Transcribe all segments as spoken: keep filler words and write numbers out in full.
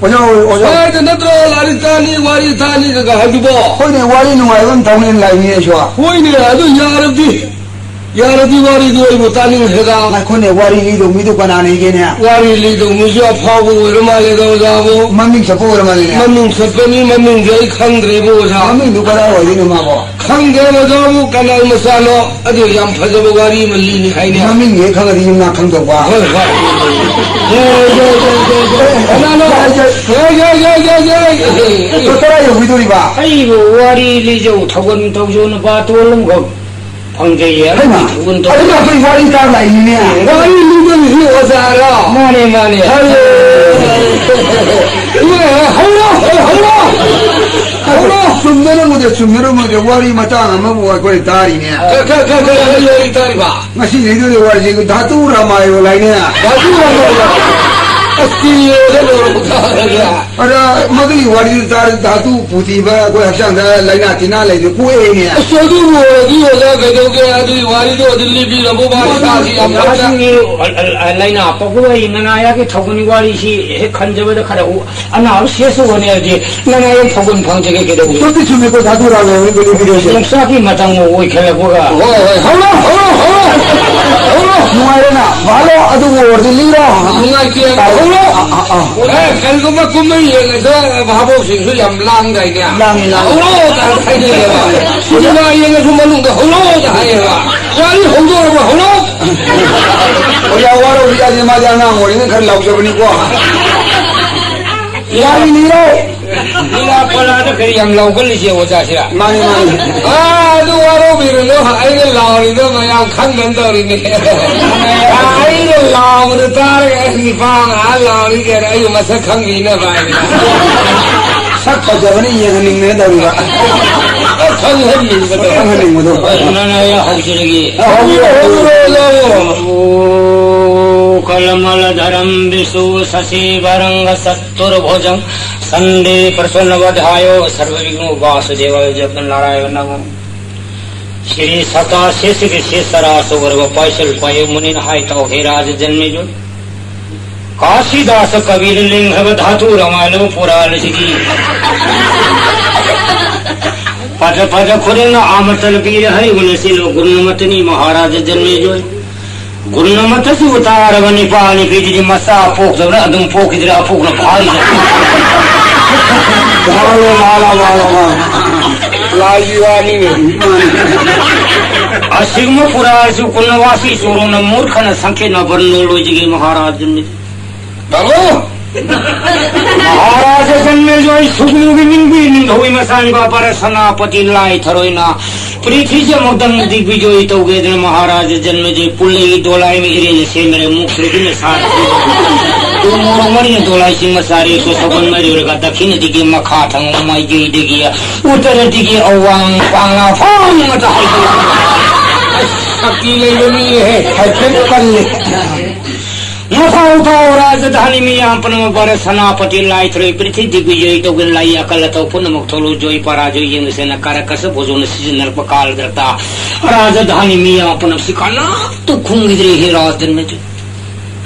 ꯑꯣꯖꯥ, ꯑꯣꯖꯥ꯫ ꯁ꯭ꯋꯥꯏꯗ ꯅꯠꯇ꯭ꯔꯣ ꯂꯥꯏꯔꯤꯛ ꯇꯥꯅꯤ, ꯋꯥꯔꯤ ꯇꯥꯅꯤ ꯀꯀꯥ ꯍꯥꯏꯗꯨꯕꯣ? ꯍꯣꯏꯅꯦ, ꯋꯥꯔꯤ ꯅꯨꯡꯉꯥꯏꯕ ꯑꯃ ꯇꯧꯅꯦꯅ ꯂꯥꯛꯏꯅꯦ ꯑꯩꯁꯨ꯫ ꯍꯣꯏꯅꯦ, ꯑꯗꯨ ꯌꯥꯔꯗꯤ, ꯌꯥꯔꯗꯤ ꯋꯥꯔꯤꯗꯨ ꯑꯩꯕꯨ ꯇꯥꯅꯤꯡꯈ꯭ꯔꯦꯗ꯫ ꯉꯥꯏꯈꯣꯅꯦ, ꯋꯥꯔꯤ ꯂꯤꯗꯧ ꯃꯤꯗꯨ ꯀꯅꯥꯅ ꯏꯒꯦꯅꯦ? ꯋꯥꯔꯤ ꯂꯤꯗꯧ ꯃꯤꯁꯨ ꯑꯐꯥꯎꯕ ꯑꯣꯏꯔ ꯃꯥꯜꯂꯦꯗ, ꯑꯣꯖꯥꯕꯨ꯫ ꯃꯃꯤꯡ ꯆꯠꯄ ꯑꯣꯏꯔ ꯃꯥꯜꯂꯦꯅꯦ꯫ ꯃꯃꯤꯡ ꯆꯠꯄꯅꯤ, ꯃꯃꯤꯡꯗꯤ ꯑꯩ ꯈꯪꯗ꯭ꯔꯦꯕꯨ, ꯑꯣꯖꯥ꯫ ꯃꯃꯤꯡꯗꯨ ꯀꯗꯥꯏ ꯑꯣꯏꯗꯣꯏꯅꯣ ꯃꯥꯕꯣ? ꯈꯪꯗꯦ, ꯑꯣꯖꯥꯕꯨ ꯀꯅꯥꯏ ꯃꯆꯥꯅꯣ? ꯑꯗꯨ ꯌꯥꯝ ꯐꯖꯕ ꯋꯥꯔꯤ ꯑꯃ ꯂꯤꯅꯤ ꯍꯥꯏꯅꯦ꯫ ꯃꯃꯤꯡ ꯍꯦꯛ ꯈꯪꯉꯗꯤ ꯌꯨꯝꯅꯥꯛ ꯈꯪꯗꯧꯕ꯫ ꯍꯣꯏ, ꯍꯣꯏ꯫ ꯖꯩ, ꯖꯩ, ꯖꯩ, ꯖꯩ꯫ ꯀꯅꯥꯅꯣ? ꯖꯩ, ꯖꯩ꯫ ꯖꯩ, ꯖꯩ, ꯖꯩ, ꯖꯩ, ꯖꯩ꯫ ꯂꯨꯄꯥ ꯇꯔꯥ ꯌꯧꯕꯤꯗꯣꯔꯤꯕ? ꯑꯩꯕꯨ ꯋꯥꯔꯤ ꯂꯤꯖꯧ, ꯊꯧꯒꯟ ꯇꯧꯖꯧ, ꯅꯨꯄꯥ ꯇꯣꯜ ꯑꯃꯈꯛ ꯐꯪꯖꯩꯌꯦ꯫ ꯍꯩꯃꯥ, ꯊꯧꯒꯟ ꯇꯧ- ꯑꯗꯨꯅ ꯑꯩꯈꯣꯏ ꯋꯥꯔꯤ ꯇꯥꯕ ꯂꯥꯛꯏꯅꯤꯅꯦ꯫ ꯋꯥꯔꯤ ꯂꯤꯗꯧꯔꯤꯁꯤ ꯑꯣꯖꯥꯔꯣ? ꯃꯥꯅꯦ, ꯃꯥꯅꯦ꯫ ꯍꯜꯂꯣ꯫ ꯏꯃꯥ, ꯍꯧꯔꯣ, ꯍꯧꯔꯣ, ꯍꯧꯔꯣ꯫ ꯆꯨꯝꯅꯔꯝꯃꯣꯏꯗ, ꯆꯨꯝꯅꯔꯝꯃꯣꯏꯗ, ꯋꯥꯔꯤ ꯃꯇꯥꯡ ꯑꯃꯕꯨ ꯑꯩꯈꯣꯏ ꯇꯥꯔꯤꯅꯦ꯫ ꯀ-, ꯀ-, ꯀ-, ꯀ-, ꯀꯔꯤ ꯋꯥꯔꯤ ꯇꯥꯔꯤꯕ? ꯉꯁꯤ ꯂꯩꯗꯣꯏꯔꯤꯕ ꯋꯥꯔꯤꯁꯤ ꯙꯥꯇꯨ ꯔꯥꯃꯥꯌꯣꯟ ꯍꯥꯏꯅꯦ꯫ ꯙꯥꯇꯨ ꯔꯥꯃꯥꯌꯣꯟ? ꯑꯁ, ꯇꯤ ꯚꯤꯗ ꯂꯣꯏꯔꯕ ꯇꯥꯔꯒꯦ꯫ ꯑꯗ ꯃꯗꯨꯒꯤ ꯋꯥꯔꯤꯗꯨ ꯇꯥꯔꯗꯤ ꯙꯥꯇꯨ ꯄꯨꯊꯤꯕ ꯑꯩꯈꯣꯏ ꯍꯛꯆꯥꯡꯗ ꯂꯥꯏꯅꯥ ꯇꯤꯟꯅꯥ ꯂꯩꯕ ꯀꯣꯛꯑꯦꯅꯦ꯫ ꯑꯁ, ꯑꯗꯨꯕꯨ ꯑꯣꯏꯔꯗꯤ ꯑꯣꯖꯥ ꯀꯩꯗꯧꯒꯦ? ꯑꯗꯨꯒꯤ ꯋꯥꯔꯤꯗꯣ ꯑꯗꯨꯝ ꯂꯤꯕꯤꯔꯝꯃꯣ, ꯃꯥ ꯏꯁꯥꯁꯤ ꯌꯥꯝ ꯀꯟꯅ ꯃꯁꯤꯒꯤ ꯂꯥꯏꯅꯥ ꯄꯛꯄ ꯋꯥꯔꯤ ꯅꯅꯥꯌꯥꯒꯤ ꯊꯧꯒꯜꯒꯤ ꯋꯥꯔꯤꯁꯤ ꯍꯦꯛ ꯈꯟꯖꯕꯗ ꯈꯔ ꯎ-, ꯑꯅꯥꯕ ꯁꯦꯁ ꯑꯣꯏꯅꯦ ꯍꯥꯏꯗꯤ ꯅꯅꯥꯌꯥ ꯊꯧꯒꯜ ꯐꯪꯖꯒꯦ ꯀꯩꯗꯧꯒꯦ? ꯆꯨꯝꯗꯤ ꯆꯨꯝꯃꯤꯀꯣ, ꯙꯥꯇꯨ ꯔꯥꯃꯥꯌꯣꯟꯒꯤ ꯂꯤꯕꯤꯔꯤꯁꯦ꯫ ꯌꯣꯡꯆꯥꯛꯀꯤ ꯃꯇꯝ ꯑꯣꯏꯈꯠꯂꯛꯄꯒ꯫ ꯍꯣꯏ, ꯍꯣꯏ, ꯍꯧꯔꯣ, ꯍꯧꯔꯣ, ꯍꯧꯔꯣ, ꯍꯧꯔꯣ꯫ ꯅꯨꯡꯉꯥꯏꯔꯦꯅ, ꯚꯥꯂꯣ ꯑꯗꯨꯕꯨ ꯑꯣꯏꯔꯗꯤ ꯂꯤꯔꯣ꯫ ꯅꯨꯡꯉꯥꯏꯇꯦ, ꯍꯧꯔꯣ꯫ ꯑ, ꯑ, ꯑ꯫ ꯑꯦ, ꯀꯔꯤꯒꯨꯝꯕ ꯀꯨꯝꯍꯩ ꯌꯦꯡꯉꯁꯨ ꯚꯥꯕꯣꯛꯁꯤꯡꯁꯨ ꯌꯥꯝ ꯂꯥꯡꯗꯥꯏꯅꯦ꯫ ꯂꯥꯡꯉꯤ, ꯂꯥꯡꯉꯤ꯫ ꯍꯧꯔꯣꯗ ꯍꯥꯏꯅꯩꯌꯦꯕ꯫ ꯁꯤꯅꯦꯃꯥ ꯌꯦꯡꯉꯁꯨ ꯃꯅꯨꯡꯗ ꯍꯧꯔꯣꯗ ꯍꯥꯏꯌꯦꯕ꯫ ꯋꯥꯔꯤ ꯍꯧꯗꯣꯔꯕ ꯍꯧꯔꯣ꯫ ꯑꯣꯖꯥ ꯋꯥꯔꯧꯕ ꯌꯥꯗꯦ, ꯃꯥꯗꯤ ꯑꯉꯥꯡ ꯑꯣꯏꯔꯤꯉꯩ ꯈꯔ ꯂꯥꯎꯖꯕꯅꯤꯀꯣ꯫ ꯋꯥꯔꯤ ꯂꯤꯔꯣ꯫ ꯂꯤꯂꯥ ꯄꯂꯥꯗ ꯀꯔꯤ ꯌꯥꯝ ꯂꯥꯎꯒꯜꯂꯤꯁꯦ ꯑꯣꯖꯥꯁꯤꯔ? ꯃꯥꯅꯤ, ꯃꯥꯅꯤ꯫ ꯑꯥ, ꯑꯗꯨ ꯋꯥꯔꯧꯕꯤꯔꯨꯅꯨ, ꯑꯩꯅ ꯂꯥꯎꯔꯤꯗꯣ ꯃꯌꯥꯝ ꯈꯪꯗꯅ ꯇꯧꯔꯤꯅꯦ꯫ ꯑꯥ, ꯑꯩꯅ ꯂꯥꯎꯕꯗꯣ ꯇꯥꯔꯒ ꯑꯁ ꯅꯤꯄꯥ ꯉꯥꯏꯍꯥꯛ ꯂꯥꯎꯔꯤ ꯀꯩꯅꯣ, ꯑꯩꯕꯨ ꯃꯁꯛ ꯈꯪꯕꯤꯅꯕ ꯍꯥꯏꯅ꯫ ꯁꯛ ꯐꯖꯕꯅ ꯌꯦꯡꯍꯟꯅꯤꯡꯗꯅ ꯇꯧꯔꯤꯕ꯫ ꯈꯪꯍꯟꯅꯤꯡꯕꯗꯣ꯫ ꯈꯪꯍꯟꯅꯤꯡꯕꯗꯣ꯫ ꯅꯪ ꯑꯩ ꯍꯧꯖꯔꯒꯦ꯫ ꯑ, ꯍꯧꯕꯤꯔꯣ, ꯍꯧꯕꯤꯔꯣ, ꯍꯧꯕꯤꯔꯣ꯫ ꯀꯣ ꯀꯃꯂ ꯙꯔꯝ ꯕꯤꯁꯨ ꯁꯁꯤ ꯚꯔꯪꯒ ꯆꯇꯨꯔꯚꯨꯖꯪ ꯁꯟꯗꯦ ꯄ꯭ꯔꯁꯣꯟꯅꯕ ꯙꯥꯌꯣ ꯁꯔ꯭ꯕ ꯕꯤꯘ꯭ꯅꯣ ꯎꯄꯥꯁ꯭ꯌ ꯗꯦꯚꯥꯌꯣ ꯖꯄꯟ ꯅꯥꯔꯥꯌ ꯅꯃꯣ꯫ ꯁ꯭ꯔꯤ ꯁꯇꯥ ꯁꯦꯁꯒꯤ ꯁꯦꯁ ꯆꯔꯥ ꯆꯧꯔꯕ ꯄꯥꯏꯁꯜ ꯄꯥꯏꯌꯨ ꯃꯨꯅꯤꯅ ꯍꯥꯏ ꯇꯧ ꯍꯦ ꯔꯥꯖ ꯖꯟꯃꯦꯖꯣꯏ꯫ ꯀꯥꯁꯤꯗꯥꯁ ꯀꯕꯤꯔ ꯂꯤꯡꯈ꯭ꯔꯕ ꯙꯥꯇꯨ ꯔꯃꯥꯌꯅꯕ ꯄꯨꯔꯥꯟ ꯑꯁꯤꯗꯤ ꯄꯗ ꯄꯗ ꯈꯨꯗꯤꯡꯅ ꯑꯃꯇꯅ ꯄꯤꯔꯦ ꯍꯥꯏꯕꯅ ꯁꯤꯂꯣ ꯒꯨꯔꯨꯅ ꯃꯇꯅꯤ ꯃꯍꯥꯔꯥꯖ ꯖꯟꯃꯦꯖꯣꯏ꯫ ꯒꯨꯔꯨꯅ ꯃꯇꯁꯨ ꯇꯥꯔꯕ ꯅꯤꯄꯥ ꯅꯨꯄꯤꯗꯨꯗꯤ ꯃꯆꯥ ꯄꯣꯛꯇꯕꯅ ꯑꯗꯨꯝ ꯄꯣꯛꯈꯤꯗ꯭ꯔꯦ ꯑꯄꯣꯛꯅ ꯐꯥꯔꯤꯁꯦ꯫ ꯃꯥꯂꯣ, ꯃꯥꯂꯣ, ꯃꯥꯂꯣ, ꯃꯥꯂꯣ꯫ ꯂꯥꯏꯒꯤ ꯋꯥꯅꯤꯅꯦ꯫ ꯑꯁꯤꯒꯨꯝꯕ ꯄꯨꯔꯥꯁꯨ ꯀꯨꯟꯅ ꯋꯥꯁꯤ ꯆꯣꯔꯣꯅ ꯃꯨꯔꯈꯅ ꯁꯪꯀꯦꯠꯅ ꯕꯔꯅꯣ ꯂꯣꯏꯖꯒꯦ ꯃꯍꯥꯔꯥꯖꯅꯤ꯫ ꯇꯥꯃꯣ! ꯃꯍꯥꯔꯥꯖ ꯖꯟꯃꯦꯖꯣꯏ ꯁꯨꯒꯅꯨꯒꯤ ꯅꯤꯡꯕꯤ ꯅꯤꯡꯊꯧꯒꯤ ꯃꯆꯥꯅꯤꯕ ꯚꯥꯔꯠ ꯁꯦꯅꯥꯄꯇꯤ ꯂꯥꯏ ꯊꯔꯣꯏꯅ ꯄ꯭ꯔꯤꯊꯤꯁꯦ ꯑꯃꯨꯛꯇꯪ ꯗꯤꯒꯕꯤꯖꯣꯏ ꯇꯧꯒꯦꯗꯅ ꯃꯍꯥꯔꯥꯖ ꯖꯟꯃꯦꯖꯣꯏ ꯄꯨꯜꯂꯩ ꯗꯣꯂꯥꯏ ꯑꯃ ꯏꯔꯦꯟꯅ ꯁꯦꯝꯃꯔꯦ ꯃꯨꯛꯁ꯭ꯔꯤꯗꯨꯅ ꯁꯥꯔ ꯎ ꯃꯣꯔꯣꯛ ꯃꯔꯤꯅ ꯗꯣꯂꯥꯏ ꯆꯤꯡ ꯃꯆꯥꯔꯤ ꯁꯣ ꯁꯒꯣꯜ ꯃꯔꯤ ꯑꯣꯏꯔꯒ ꯗꯛꯈꯤꯅꯗꯒꯤ ꯃꯈꯥ ꯊꯪꯕ ꯃꯥꯏꯀꯩꯗꯒꯤ ꯎꯠꯇꯔꯗꯒꯤ ꯑꯋꯥꯡ ꯄꯥꯡꯅ ꯐꯥꯎꯅ ꯇꯥꯍꯧꯗꯅ ꯑꯁ ꯁꯛꯇꯤ ꯂꯩꯕ ꯃꯤꯅꯦꯍꯦ꯫ ꯍꯥꯏꯐꯦꯠ ꯄꯜꯂꯤ꯫ ꯃꯊꯧ ꯇꯧ ꯔꯥꯖꯙꯥꯅꯤ ꯃꯤꯌꯥꯝ ꯄꯨꯝꯅꯃꯛ ꯚꯥꯔꯠ ꯁꯦꯅꯥꯄꯇꯤ ꯂꯥꯏꯊ꯭ꯔꯣꯏ ꯄ꯭ꯔꯤꯊꯤꯕꯤ ꯕꯤꯖꯣꯏ ꯇꯧꯒꯦ ꯂꯥꯏ ꯑꯀꯜ ꯑꯇꯧ ꯄꯨꯝꯅꯃꯛ ꯊꯣꯛꯂꯨ ꯖꯣꯏ ꯄꯔꯥꯖꯣꯏ ꯌꯦꯡꯁꯦꯅ ꯀꯥꯔꯛꯀꯁ ꯚꯣꯖꯣꯅ ꯁꯤꯖꯤꯟꯅꯔꯛꯄ ꯀꯥꯜꯗ꯭ꯔꯛꯇ ꯔꯥꯖꯙꯥꯅꯤ ꯃꯤꯌꯥꯝ ꯄꯨꯝꯅꯃꯛꯁꯤ ꯀꯅꯥꯝꯇ ꯈꯨꯝꯈꯤꯗ꯭ꯔꯦ ꯍꯦ ꯔꯥꯖꯙꯟꯃꯦꯖꯣꯏ꯫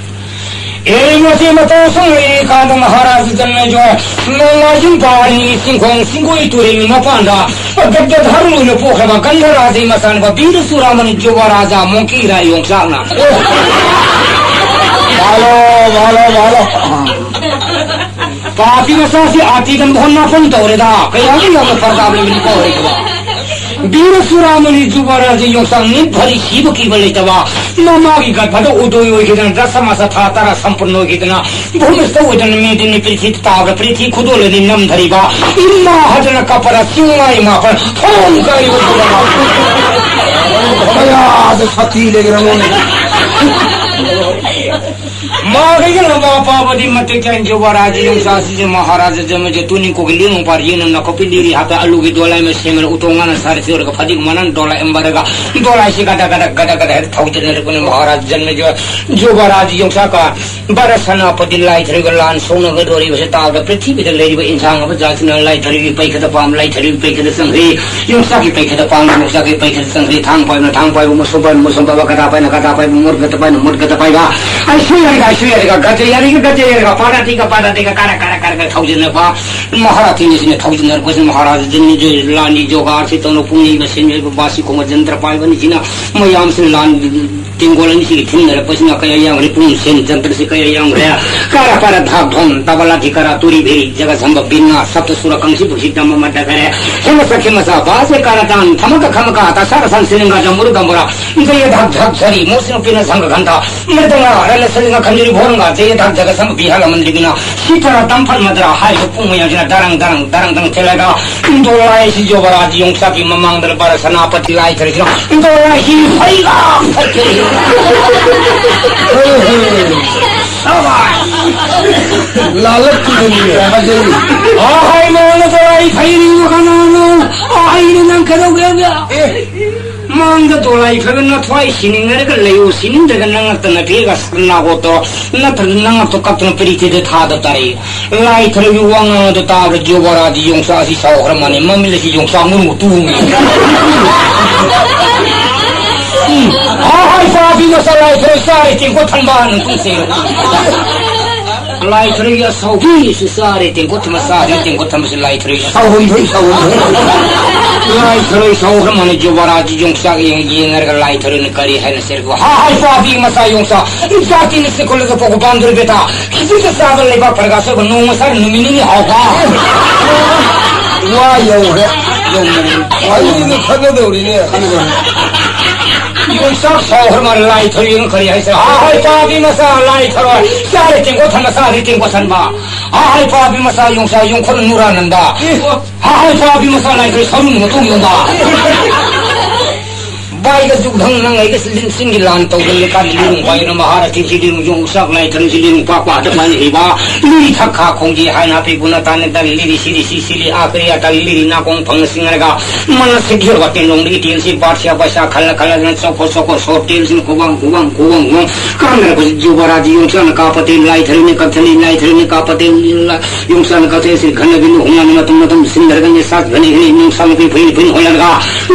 ꯑꯦ ꯃꯁꯤ ꯃꯇꯧ ꯁꯨꯝ ꯂꯩꯔꯤꯀꯥꯟꯗ ꯃꯍꯥꯔꯥꯖ ꯖꯟꯃꯦꯖꯣꯏ ꯅꯣꯡꯃꯥꯏꯖꯤꯡ ꯄꯥꯔꯤ ꯆꯤꯡꯈꯣꯡ ꯆꯤꯡꯒꯣꯏ ꯇꯨꯔꯦꯜꯒꯤ ꯃꯄꯥꯟꯗ ꯒꯗ꯭ꯌꯙꯔ ꯑꯣꯏꯅ ꯄꯣꯛꯈ꯭ꯔꯕ ꯒꯟꯙꯔꯥꯖꯒꯤ ꯃꯆꯥꯅꯨꯄꯥ ꯕꯤꯔ ꯆꯨꯔꯥꯃꯅꯤ ꯖꯨꯕꯔꯥꯖꯥ ꯃꯣꯡꯀꯤ ꯔꯥꯏ ꯌꯣꯡꯆꯥꯛꯅ꯫ ꯃꯥꯂꯣ, ꯃꯥꯂꯣ, ꯃꯥꯂꯣ꯫ ꯄꯥꯄꯤ ꯃꯆꯥꯁꯤ ꯑꯥꯇꯤꯗ ꯃꯍꯣꯟ ꯅꯥꯄꯟ ꯇꯧꯔꯦꯗ꯫ ꯀꯌꯥꯃꯨꯛ ꯌꯥꯝꯅ ꯄ꯭ꯔꯇꯥꯞ ꯂꯩꯕꯅꯤ ꯀꯧꯔꯦꯗꯕ꯫ ꯕꯤꯔ ꯆꯨꯔꯥꯃꯅꯤ ꯖꯨꯕꯔꯥꯖ ꯌꯣꯡꯆꯥꯛ ꯅꯤꯠ ꯐꯔꯤ ꯁꯤꯕ ꯀꯤꯕ ꯂꯩꯇꯕ꯫ ꯃꯃꯥꯒꯤ ꯒꯠꯚꯗ ꯎꯗꯣꯏ ꯑꯣꯏꯈꯤꯗꯅ ꯗꯁꯃꯥꯁ ꯊꯥ ꯇꯔꯥ ꯁꯝꯄꯨꯔꯟ ꯑꯣꯏꯈꯤꯗꯅ ꯚꯨꯃꯤꯁꯇ ꯑꯣꯏꯗꯅ ꯃꯤꯗꯤꯅꯤ ꯄ꯭ꯔꯤꯊꯤ ꯇꯥꯕꯗ ꯄ꯭ꯔꯤꯊꯤ ꯈꯨꯗꯣꯜ ꯑꯅꯤ ꯅꯝꯊꯔꯤꯕ ꯏꯃꯥ ꯍꯥꯏꯗꯅ ꯀꯞꯄꯔ ꯆꯤꯡꯃꯥꯏ ꯃꯥꯄꯟ ꯊꯣꯡ ꯀꯥꯏꯕ ꯀꯌꯥꯗ ꯁꯥꯊꯤ ꯂꯩꯈ꯭ꯔꯃꯣꯅꯦ꯫ ꯃꯥꯒꯩꯒ ꯂꯝꯕꯥ ꯄꯥꯕꯗꯤ ꯃꯇꯤꯛ ꯆꯥꯏ ꯖꯨꯕꯔꯥꯖ ꯌꯣꯡꯆꯥꯛꯁꯤꯁꯨ ꯃꯍꯥꯔꯥꯖ ꯖꯟꯃꯦꯖ ꯇꯨꯅꯤꯡꯈꯣꯛꯀꯤ ꯂꯤꯡ ꯄꯥꯔ ꯌꯦꯡꯅ ꯅꯥꯀꯨꯞꯄꯤ ꯂꯤꯔꯤ ꯍꯥꯞꯄ ꯑꯂꯨꯒꯤ ꯗꯣꯂꯥꯏ ꯑꯃ ꯁꯦꯝꯃꯅ ꯎꯇꯣꯡ ꯉꯥꯅ ꯁꯥꯔ ꯆꯣꯏꯔꯒ ꯐꯗꯤꯒ ꯃꯅꯥꯟ ꯗꯣꯂꯥꯏ ꯑꯃ ꯕꯔꯒ ꯗꯣꯂꯥꯏꯁꯤ ꯒꯗ ꯒꯗ ꯒꯗ ꯒꯗ ꯍꯦꯛꯇ ꯊꯧꯖꯤꯟꯅꯔꯛꯄꯅꯤ ꯃꯍꯥꯔꯥꯖ ꯖꯟꯃꯦꯖ ꯖꯨꯕꯔꯥꯖ ꯌꯣꯡꯆꯥꯛꯀ ꯚꯥꯔꯠ ꯁꯦꯅꯥꯄꯇꯤ ꯂꯥꯏꯊ꯭ꯔꯩꯒ ꯂꯥꯟ ꯁꯣꯛꯅꯒꯗꯧꯔꯤꯕꯁꯦ ꯇꯥꯕꯗ ꯄ꯭ꯔꯤꯊꯤꯕꯤꯗ ꯂꯩꯔꯤꯕ ꯏꯟꯁꯥꯡ ꯉꯥꯛꯄ ꯖꯥꯠꯁꯤꯅ ꯂꯥꯏꯊ꯭ꯔꯩꯒꯤ ꯄꯩꯈꯗ ꯄꯥꯝ ꯂꯥꯏꯊ꯭ꯔꯩꯒꯤ ꯄꯩꯈꯗ ꯆꯪꯈ꯭ꯔꯤ꯫ ꯌꯣꯡꯆꯥꯛꯀꯤ ꯄꯩꯈꯗ ꯄꯥꯝ ꯌꯣꯡꯆꯥꯛꯀꯤ ꯄꯩꯈꯗ ꯆꯪꯈ꯭ꯔꯤ꯫ ꯊꯥꯡ ꯄꯥꯏꯕꯅ ꯊꯥꯡ ꯄꯥꯏꯕ, ꯃꯨꯁꯨꯝ ꯄꯥꯏꯕꯅ ꯃꯨꯁꯨꯝ ꯄꯥꯏꯕ, ꯀꯗꯥ ꯄꯥꯏꯅ ꯀꯗꯥ ꯄꯥꯏꯕ, ꯃꯨꯠ ꯀꯗ ꯄꯥꯏꯕ, ꯑꯩꯁꯨ ꯌꯥꯔꯒ ꯑꯩꯁꯨ ꯌꯥꯔꯒ ꯒꯖ ꯌꯥꯔꯒ ꯒꯖ ꯌꯥꯔꯒ ꯄꯥꯔꯥꯇꯤꯒ ꯄꯥꯔꯥꯇꯤꯒ ꯀꯥꯔ ꯀꯥꯔ ꯀꯥꯔꯒ ꯊꯧꯖꯤꯟꯅꯕ ꯃꯍꯥꯔꯥꯇꯤꯅꯤꯁꯤꯅ ꯊꯧꯖꯤꯟꯅꯔꯛꯄꯁꯤ ꯃꯍꯥꯔꯥꯖ ꯖꯟꯃꯦꯖ ꯂꯥꯟꯒꯤ ꯖꯣꯒꯥꯔꯁꯤ ꯇꯧꯅ ꯄꯨꯛꯅꯤꯡ ꯃꯁꯦꯟ ꯑꯣꯏꯕ ꯕꯥꯁꯤ ꯀꯣꯃ ꯖꯟꯇ꯭ꯔ ꯄꯥꯏꯕꯅꯤꯁꯤꯅ ꯃꯌꯥꯝꯁꯤꯅ ꯂꯥꯟ ꯇꯦꯡꯒꯣꯜ ꯑꯅꯤꯁꯤꯒꯤ ꯊꯤꯟꯅꯔꯛꯄꯁꯤꯅ ꯀꯌꯥ ꯌꯥꯝꯈ꯭ꯔꯦ, ꯄꯨꯡ ꯁꯦꯟ ꯖꯟꯇ꯭ꯔꯁꯤ ꯀꯌꯥ ꯌꯥꯝꯈ꯭ꯔꯦ꯫ ꯀꯥꯔꯥ ꯄꯥꯔꯥ ꯙꯥꯛ ꯙꯣꯟ ꯇꯕꯂꯥ ꯙꯤꯀꯥꯔꯥ ꯇꯨꯔꯤ ꯚꯦꯔꯤ ꯖꯒ ꯁꯝꯕ ꯕꯤꯟꯅ ꯁꯞꯇ ꯁꯨꯔ ꯀꯪꯁꯤ ꯕꯨꯛꯁꯤ ꯗꯝꯕ ꯃꯗ ꯒꯔꯦ꯫ ꯍꯦꯃ ꯁꯈꯤ ꯃꯁꯥ ꯕꯥꯁꯦ ꯀꯥꯔꯥ ꯇꯥꯟ ꯊꯃ ꯀ ꯈꯃ ꯀ ꯇ ꯁꯥꯔ ꯁꯟ ꯁꯤꯂꯤꯡꯒ ꯖꯝꯕꯨꯔ ꯗꯝꯕꯨꯔ ꯖꯌ ꯙꯥꯛ ꯙꯥꯛ ꯁꯔꯤ ꯃꯣꯁꯤꯅ ꯄꯤꯅ ꯁꯪꯒ ꯈꯟꯊ ꯃ꯭ꯔꯗꯪꯒ ꯔꯅ ꯁꯤꯂꯤꯡꯒ ꯈꯟꯖꯨꯔꯤ ꯚꯣꯔꯪꯒ ꯖꯌ ꯙꯥꯛ ꯖꯒ ꯁꯝꯕ ꯕꯤꯍꯥꯔ ꯃꯟꯗ꯭ꯔꯤ ꯕꯤꯅ ꯁꯤꯇꯔ ꯇꯝꯐꯜ ꯃꯗ꯭ꯔ ꯍꯥꯏꯔꯤꯕ ꯄꯨꯡ ꯃꯌꯥꯝꯁꯤꯅ ꯗꯔꯪ ꯗꯔꯪ ꯗꯔꯪ ꯗꯔꯪ ꯊꯤꯜꯂꯒ ꯏꯟꯗꯣ ꯂꯥꯏꯁꯤ ꯌꯣꯕꯔꯥꯖ ꯌꯣꯡꯆꯥꯛꯀꯤ ꯃꯃꯥꯡꯗ ꯚꯥꯔꯠ ꯁꯦꯅꯥꯄꯇꯤ ꯂꯥꯏꯊꯔꯁꯤꯅ ꯏꯟꯗꯣ ꯂꯥꯏꯁꯤ ꯐꯩꯒ ꯐꯠꯇꯦ꯫ ꯂꯥꯜꯂꯛꯇꯨꯗꯅꯤꯅꯦ ꯐꯖꯩ꯫ ꯑꯍꯥꯏ ꯃꯉꯣꯟꯗ ꯗꯣꯂꯥꯏ ꯐꯩꯔꯤꯕ ꯀꯅꯥꯅꯣ? ꯑꯍꯩꯅ ꯅꯪ ꯀꯩꯗꯧꯒꯦꯕ? ꯑꯦ, ꯃꯥꯡꯗ ꯗꯣꯂꯥꯏ ꯐꯩꯕ ꯅꯊ꯭ꯋꯥꯏ ꯁꯤꯅꯤꯡꯅꯔꯒ ꯂꯩꯌꯨ, ꯁꯤꯅꯤꯡꯗ꯭ꯔꯒ ꯅꯪ ꯅꯠꯇꯅ ꯐꯦꯒ ꯅꯥꯒꯣꯠꯇꯣ ꯅꯠꯇ꯭ꯔꯒ ꯅꯪ ꯑꯇꯣ ꯀꯛꯇꯅ ꯄꯤꯔꯤꯇꯦꯗ ꯊꯥꯗ ꯇꯥꯔꯛꯏ꯫ ꯂꯥꯏ ꯊꯔꯒꯤ ꯋꯥ ꯉꯥꯡꯗ ꯇꯥꯕꯗ ꯖꯣꯕꯔꯥꯗꯤ ꯌꯣꯡꯆꯥꯛ ꯑꯁꯤ ꯁꯥꯎꯈ꯭ꯔ ꯃꯥꯅꯤ꯫ ꯃꯃꯤꯜ ꯑꯁꯤ ꯌꯣꯡꯆꯥꯛ ꯃꯔꯨ ꯇꯨꯡꯉꯤ꯫ ꯎꯝ꯫ ꯍꯥ ꯍꯥꯏ ꯆꯥꯕꯤ ꯃꯆꯥ ꯂꯥꯏ ꯊꯔ ꯆꯥꯔꯦ ꯇꯦꯡꯀꯣꯠ ꯊꯟꯕ ꯅꯪ ꯇꯨꯡ ꯆꯩꯔꯛꯏ꯫ ꯂꯥꯏ ꯊꯔꯒꯤ ꯑꯁꯥꯎꯕꯤ ꯑꯁꯤ ꯆꯥꯔꯦ ꯇꯦꯡꯀꯣꯠ ꯊꯟꯕ ꯆꯥꯔꯦ ꯇꯦꯡꯀꯣꯠ ꯊꯟꯕꯁꯤ ꯂꯥꯏ ꯊꯔꯒꯤ ꯑꯁꯥꯎꯕꯤ꯫ ꯁꯥꯎꯍꯟꯕꯩ ꯁꯥꯎꯍꯟꯕꯩ꯫ ꯂꯥꯏ ꯊꯔꯒꯤ ꯁꯥꯎꯈ꯭ꯔ ꯃꯥꯅꯤ ꯖꯣꯕꯔꯥꯗꯤ ꯌꯣꯡꯆꯥꯛ ꯌꯦꯡ-, ꯌꯦꯡꯅꯔꯒ ꯂꯥꯏ ꯊꯔꯒꯅ ꯀꯔꯤ ꯍꯥꯏꯅ ꯆꯩꯔꯛꯄ? ꯍꯥ ꯍꯥꯏ ꯆꯥꯕꯤ ꯃꯆꯥ ꯌꯣꯡꯆꯥꯛ ꯏꯆꯥ ꯇꯤꯟꯅ ꯆꯤꯛꯈꯠꯂꯒ ꯄꯣꯛꯄ ꯄꯥꯝꯗ꯭ꯔꯦ ꯕꯦꯇꯥ꯫ ꯈꯤꯇꯪꯗ ꯆꯥꯕ ꯂꯩꯕꯥꯛ ꯐꯔꯒ ꯑꯆꯧꯕ ꯅꯣꯡꯃ ꯁꯥꯔ ꯅꯨꯃꯤꯠ ꯅꯤꯅꯤ ꯍꯥꯎꯕ꯫ ꯋꯥ ꯌꯧꯔꯦ꯫ ꯌꯧꯔꯦ꯫ ꯑꯩꯅ ꯈꯠꯅꯗꯧꯔꯤꯅꯦ꯫ ꯌꯣꯡꯆꯥꯛ ꯁꯥꯎꯈ꯭ꯔ ꯃꯥꯜꯂꯦ ꯂꯥꯏ ꯊꯔꯣꯏꯅ ꯀꯔꯤ ꯍꯥꯏꯁꯤꯔ? ꯍꯥ ꯍꯥꯏ ꯄꯥꯕꯤ ꯃꯆꯥ ꯂꯥꯏ ꯊꯔꯣꯏ꯫ ꯆꯥꯔꯦ ꯇꯦꯡꯀꯣꯠ ꯊꯟꯕ ꯆꯥꯔꯦ ꯇꯦꯡꯀꯣꯠ ꯊꯟꯕ꯫ ꯍꯥ ꯍꯥꯏ ꯄꯥꯕꯤ ꯃꯆꯥ ꯌꯣꯡꯆꯥꯛ ꯌꯣꯡꯈꯣꯠ ꯅꯨꯔꯥꯅꯟꯗ꯫ ꯍꯥ ꯍꯥꯏ ꯄꯥꯕꯤ ꯃꯆꯥ ꯂꯥꯏ ꯊꯔꯣꯏ ꯁꯔꯨ ꯃꯇꯣꯡ ꯌꯣꯟꯕ꯫ ꯚꯥꯏꯒ ꯖꯨꯒ ꯙꯪ ꯅꯪ ꯑꯩꯒ ꯂꯤꯟꯁꯤꯡꯒꯤ ꯂꯥꯟ ꯇꯧꯗꯅ ꯀꯥꯟ ꯂꯤꯔꯨꯡ ꯚꯥꯏꯅ ꯃꯍꯥꯔꯥꯊꯤ ꯁꯤ ꯂꯤꯔꯨꯡ ꯌꯣꯡꯆꯥꯛ ꯂꯥꯏ ꯊꯔꯨ ꯁꯤ ꯂꯤꯔꯨꯡ ꯄꯥꯛ ꯄꯥꯛꯇ ꯄꯥꯏꯅ ꯏꯕ ꯂꯤꯔꯤ ꯊꯛ ꯈꯥ ꯈꯣꯡꯖꯤ ꯍꯥꯏꯅ ꯍꯥꯄꯤ ꯒꯨꯅ ꯇꯥꯅ ꯇꯥꯅ ꯂꯤꯔꯤ ꯁꯤꯔꯤ ꯁꯤ ꯁꯤꯔꯤ ꯑꯥ ꯀꯔꯤ ꯑꯇꯥ ꯂꯤꯔꯤ ꯅꯥꯀꯣꯡ ꯐꯪꯅ ꯁꯤꯡꯅꯔꯒ ꯃꯅ ꯁꯤꯛ ꯌꯣꯔꯕ ꯇꯦꯟꯂꯣꯡꯗꯒꯤ ꯇꯦꯟꯁꯤ ꯕꯥꯔ ꯁꯤꯌꯥ ꯄꯩꯁꯥ ꯈꯜꯂ ꯈꯜꯂꯗꯅ ꯆꯣꯈꯣ ꯆꯣꯈꯣ ꯁꯣꯔ ꯇꯦꯟꯁꯤꯅ ꯈꯨꯕꯥꯡ ꯈꯨꯕꯥꯡ ꯈꯨꯕꯥꯡ ꯈꯨꯕꯥꯡ ꯀꯥꯟꯅꯔꯛꯄꯁꯤ ꯖꯨꯕꯔꯥꯖꯤ ꯌꯣꯡꯆꯥꯛꯅ ꯀꯥꯞꯄ ꯇꯦꯟ ꯂꯥꯏ ꯊꯔꯨꯅꯤ ꯀꯛꯊꯅꯤ ꯂꯥꯏ ꯊꯔꯨꯅꯤ ꯀꯥꯞꯄ ꯇꯦꯟ ꯌꯣꯡꯆꯥꯛꯅ ꯀꯛꯊꯦꯜꯁꯤ ꯈꯟꯅꯕꯤ ꯂꯨꯍꯣꯡꯅ ꯃꯇꯝ ꯃꯇꯝ ꯁꯤꯟꯅꯔꯒ ꯅꯤꯁꯥ ꯐꯅꯤ ꯍꯅꯤ ꯅꯨꯡꯁꯥ ꯃꯄꯤ ꯐꯩꯅꯤ ꯐꯩꯅꯤ ꯍꯣꯠꯅꯔꯒ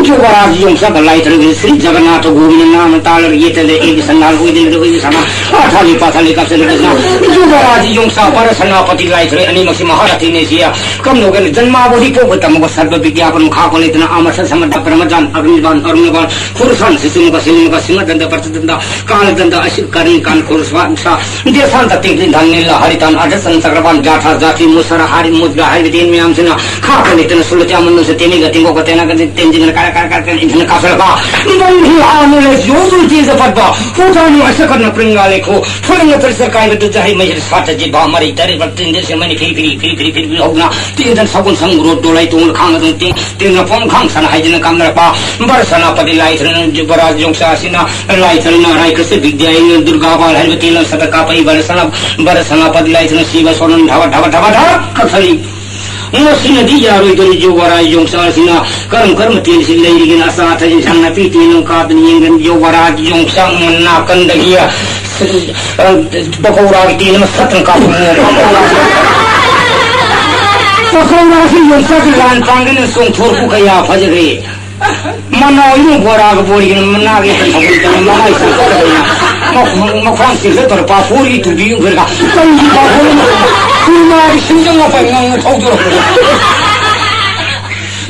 ꯖꯨꯕꯔꯥꯖ ꯌꯣꯡꯆꯥꯛꯀ ꯂꯥꯏꯊꯔꯒ ꯁ꯭ꯔꯤ ꯖꯒꯟꯅꯥꯊ ꯒꯣꯕꯤꯟꯗ ꯅꯥꯃ ꯇꯥꯜꯂꯒ ꯌꯦꯠꯇ ꯂꯩ ꯑꯩꯒꯤ ꯁꯅꯥ ꯑꯣꯏꯗꯅ ꯑꯩꯒꯤ ꯁꯅꯥ ꯑꯊꯥꯂꯤ ꯄꯥꯊꯥꯂꯤ ꯀꯥꯞꯁꯤꯜꯂꯒ ꯖꯨꯕꯔꯥꯖ ꯌꯣꯡꯆꯥꯛ ꯚꯥꯔꯠ ꯁꯅꯥꯄꯇꯤ ꯂꯥꯏꯊꯔꯦ ꯑꯅꯤꯃꯛꯁꯤ ꯃꯍꯥꯔꯥꯊꯤꯅꯦ ꯁꯤ ꯀꯝꯗꯧꯒꯦꯅ ꯖꯟꯃꯥꯕꯣꯙꯤ ꯄꯣꯛꯄ ꯇꯝꯃꯒ ꯁꯔꯕ ꯕꯤꯗ꯭ꯌꯥ ꯄꯟ ꯈꯥꯛꯄ ꯂꯩꯇꯅ ꯑꯃ ꯁ ꯁꯃꯗ ꯄ꯭ꯔꯃꯖꯥꯟ ꯑꯔꯨꯟꯕꯥꯟ ꯑꯔꯨꯟꯕꯥꯟ ꯈꯨꯔꯁꯥꯟ ꯁꯤꯁꯨꯃꯨꯀ ꯁꯤꯂꯤꯃꯨꯀ ꯁꯤꯃꯗꯟꯗ ꯄ꯭ꯔꯆꯗꯟꯗ ꯀꯥꯂꯗꯟꯗ ꯑꯁꯤ ꯀꯔꯤ ꯀꯥꯟ ꯈꯨꯔꯁꯥꯟ ꯁꯥ ꯗꯦꯁꯥꯟꯇ ꯇꯤꯡꯂꯤ ꯙꯟꯅꯤꯜꯂ ꯍꯔꯤꯇꯥꯟ ꯑꯗꯁꯟ ꯆꯀ꯭ꯔꯄꯥꯟ ꯖꯥꯊꯥ ꯖꯥꯊꯤ ꯃꯨꯁꯔ ꯍꯥꯔꯤ ꯃꯨꯗ꯭ꯔ ꯍꯥꯏꯕꯗꯤ ꯃꯌꯥꯝꯁꯤꯅ ꯈꯥꯛꯄ ꯂꯩꯇꯅ ꯁꯨꯂꯇ꯭ꯌꯥ ꯃꯅꯨꯡꯁꯨ ꯇꯦꯅꯤꯒ ꯇꯤꯡꯒꯣꯛꯀ ꯇꯦꯅꯒ ꯇꯦꯟꯖꯤꯟꯒꯅ ꯀꯥꯔ ꯀꯥꯔ ꯀꯥꯔ ꯀꯥꯔ ꯏꯟꯊꯅ ꯀꯥꯞꯁꯤꯜꯂꯛꯄ ꯕꯟꯙꯤ ꯑꯥꯅꯨ ꯂꯦꯁ ꯌꯣꯖꯨ ꯇꯦꯖ ꯄꯠꯄ ꯄꯨꯊꯥꯅꯨ ꯑꯁꯀꯠꯅ ꯄ꯭ꯔꯤꯡꯒꯥ ꯂꯩꯈꯣ ꯊꯣꯏꯅ ꯇꯔꯤ ꯁꯔꯀꯥꯏꯕ ꯇꯨꯖ ꯍꯩ ꯃꯩꯁꯤꯗ ꯁꯥꯠꯇ ꯖꯤꯕ ꯃꯔꯤ ꯇꯔꯦꯠ ꯇꯤꯟꯗ ꯁꯦꯝꯃꯅꯤ ꯐꯤꯔꯤ ꯐꯤꯔꯤ ꯐꯤꯔꯤ ꯐꯤꯔꯤ ꯐꯤꯔꯤ ꯐꯤꯔꯤ ꯍꯧꯅ ꯇꯦꯟꯗꯟ ꯁꯒꯣꯜ ꯁꯪ ꯔꯣꯠ ꯗꯣꯂꯥꯏ ꯇꯣꯡꯅ ꯈꯥꯡꯅ ꯑꯗꯨꯝ ꯇꯦꯡ ꯇꯦꯟꯅ ꯐꯣꯝ ꯈꯥꯡ ꯁꯅ ꯍꯥꯏꯗꯅ ꯀꯥꯝꯅꯔꯛꯄ ꯕꯔ ꯁꯅꯥꯄꯇꯤ ꯂꯥꯏꯊ꯭ꯔꯅ ꯖꯨꯕꯔꯥꯖ ꯌꯣꯡꯆꯥ ꯑꯁꯤꯅ ꯂꯥꯏꯊ꯭ꯔꯅ ꯔꯥꯏ ꯀ꯭ꯔꯤꯁꯅ ꯕꯤꯗ꯭ꯌꯥ ꯗꯨꯔꯒꯥ ꯕꯥꯜ ꯍꯥꯏꯕ ꯇꯦꯟ ꯁꯠꯇ ꯀꯥꯞꯄ ꯏꯕꯔ ꯁꯅꯥ ꯕꯔ ꯁꯅꯥꯄꯇꯤ ꯂꯥꯏꯊ꯭ꯔꯅ ꯁꯤꯕ ꯁꯣꯔꯟ ꯙꯕ ꯙꯕ ꯙꯕ ꯙꯕ ꯀꯛꯊꯔꯤ꯫ ꯃꯁꯤꯅꯗꯤ ꯌꯥꯔꯣꯏꯗꯧꯔꯤ ꯖꯨꯕꯔꯥꯖ ꯌꯣꯡꯆꯥꯁꯤꯅ ꯀꯔꯝ ꯀꯔꯝꯕ ꯇꯦꯟꯁꯤ ꯂꯩꯔꯤꯒꯦꯅ ꯑꯆꯥ ꯑꯊꯛ ꯏꯟꯁꯥꯡ ꯅꯥꯄꯤ ꯇꯦꯟ ꯑꯃ ꯀꯥꯞꯇꯅ ꯌꯦꯡꯒꯅꯤ ꯖꯨꯕꯔꯥꯖ ꯌꯣꯡꯆꯥꯛ ꯅꯥꯀꯟꯗꯒꯤ ꯄꯀꯧꯔꯥꯒꯤ ꯇꯦꯟ ꯑꯃ ꯁꯠꯇꯅ ꯀꯥꯞꯄ ꯄꯀꯧꯔꯥꯁꯤ ꯌꯣꯡꯆꯥꯛꯀꯤ ꯂꯥꯟ ꯄꯥꯡꯒꯅ ꯆꯣꯡꯊꯣꯔꯛꯄ ꯀꯌꯥ ꯐꯖꯈ꯭ꯔꯦ꯫ ꯃꯅꯥꯎ ꯏꯃꯨꯡ ꯕꯣꯔꯥꯒ ꯕꯣꯔꯤꯒꯅ ꯃꯅꯥꯒꯤ ꯇꯟꯊꯣꯛꯇꯅ ꯃꯃꯥꯏ ꯆꯪꯈꯠꯇꯅ ꯃꯈꯣꯡ ꯃꯈ꯭ꯋꯥꯡ ꯆꯤꯡꯈꯠꯇꯧꯔ ꯄꯥꯐꯣꯔꯒꯤ ꯇꯨꯕꯤ ꯌꯨꯝꯈꯔꯒ ꯀꯔꯤꯒꯤ ꯄꯥꯐꯣꯔ ꯁꯨꯔꯃꯥꯒꯤ ꯁꯤꯡꯖꯪ ꯃꯄꯥꯏ ꯉꯥꯡꯅ ꯊꯧꯗꯣꯔꯛꯄꯗꯣ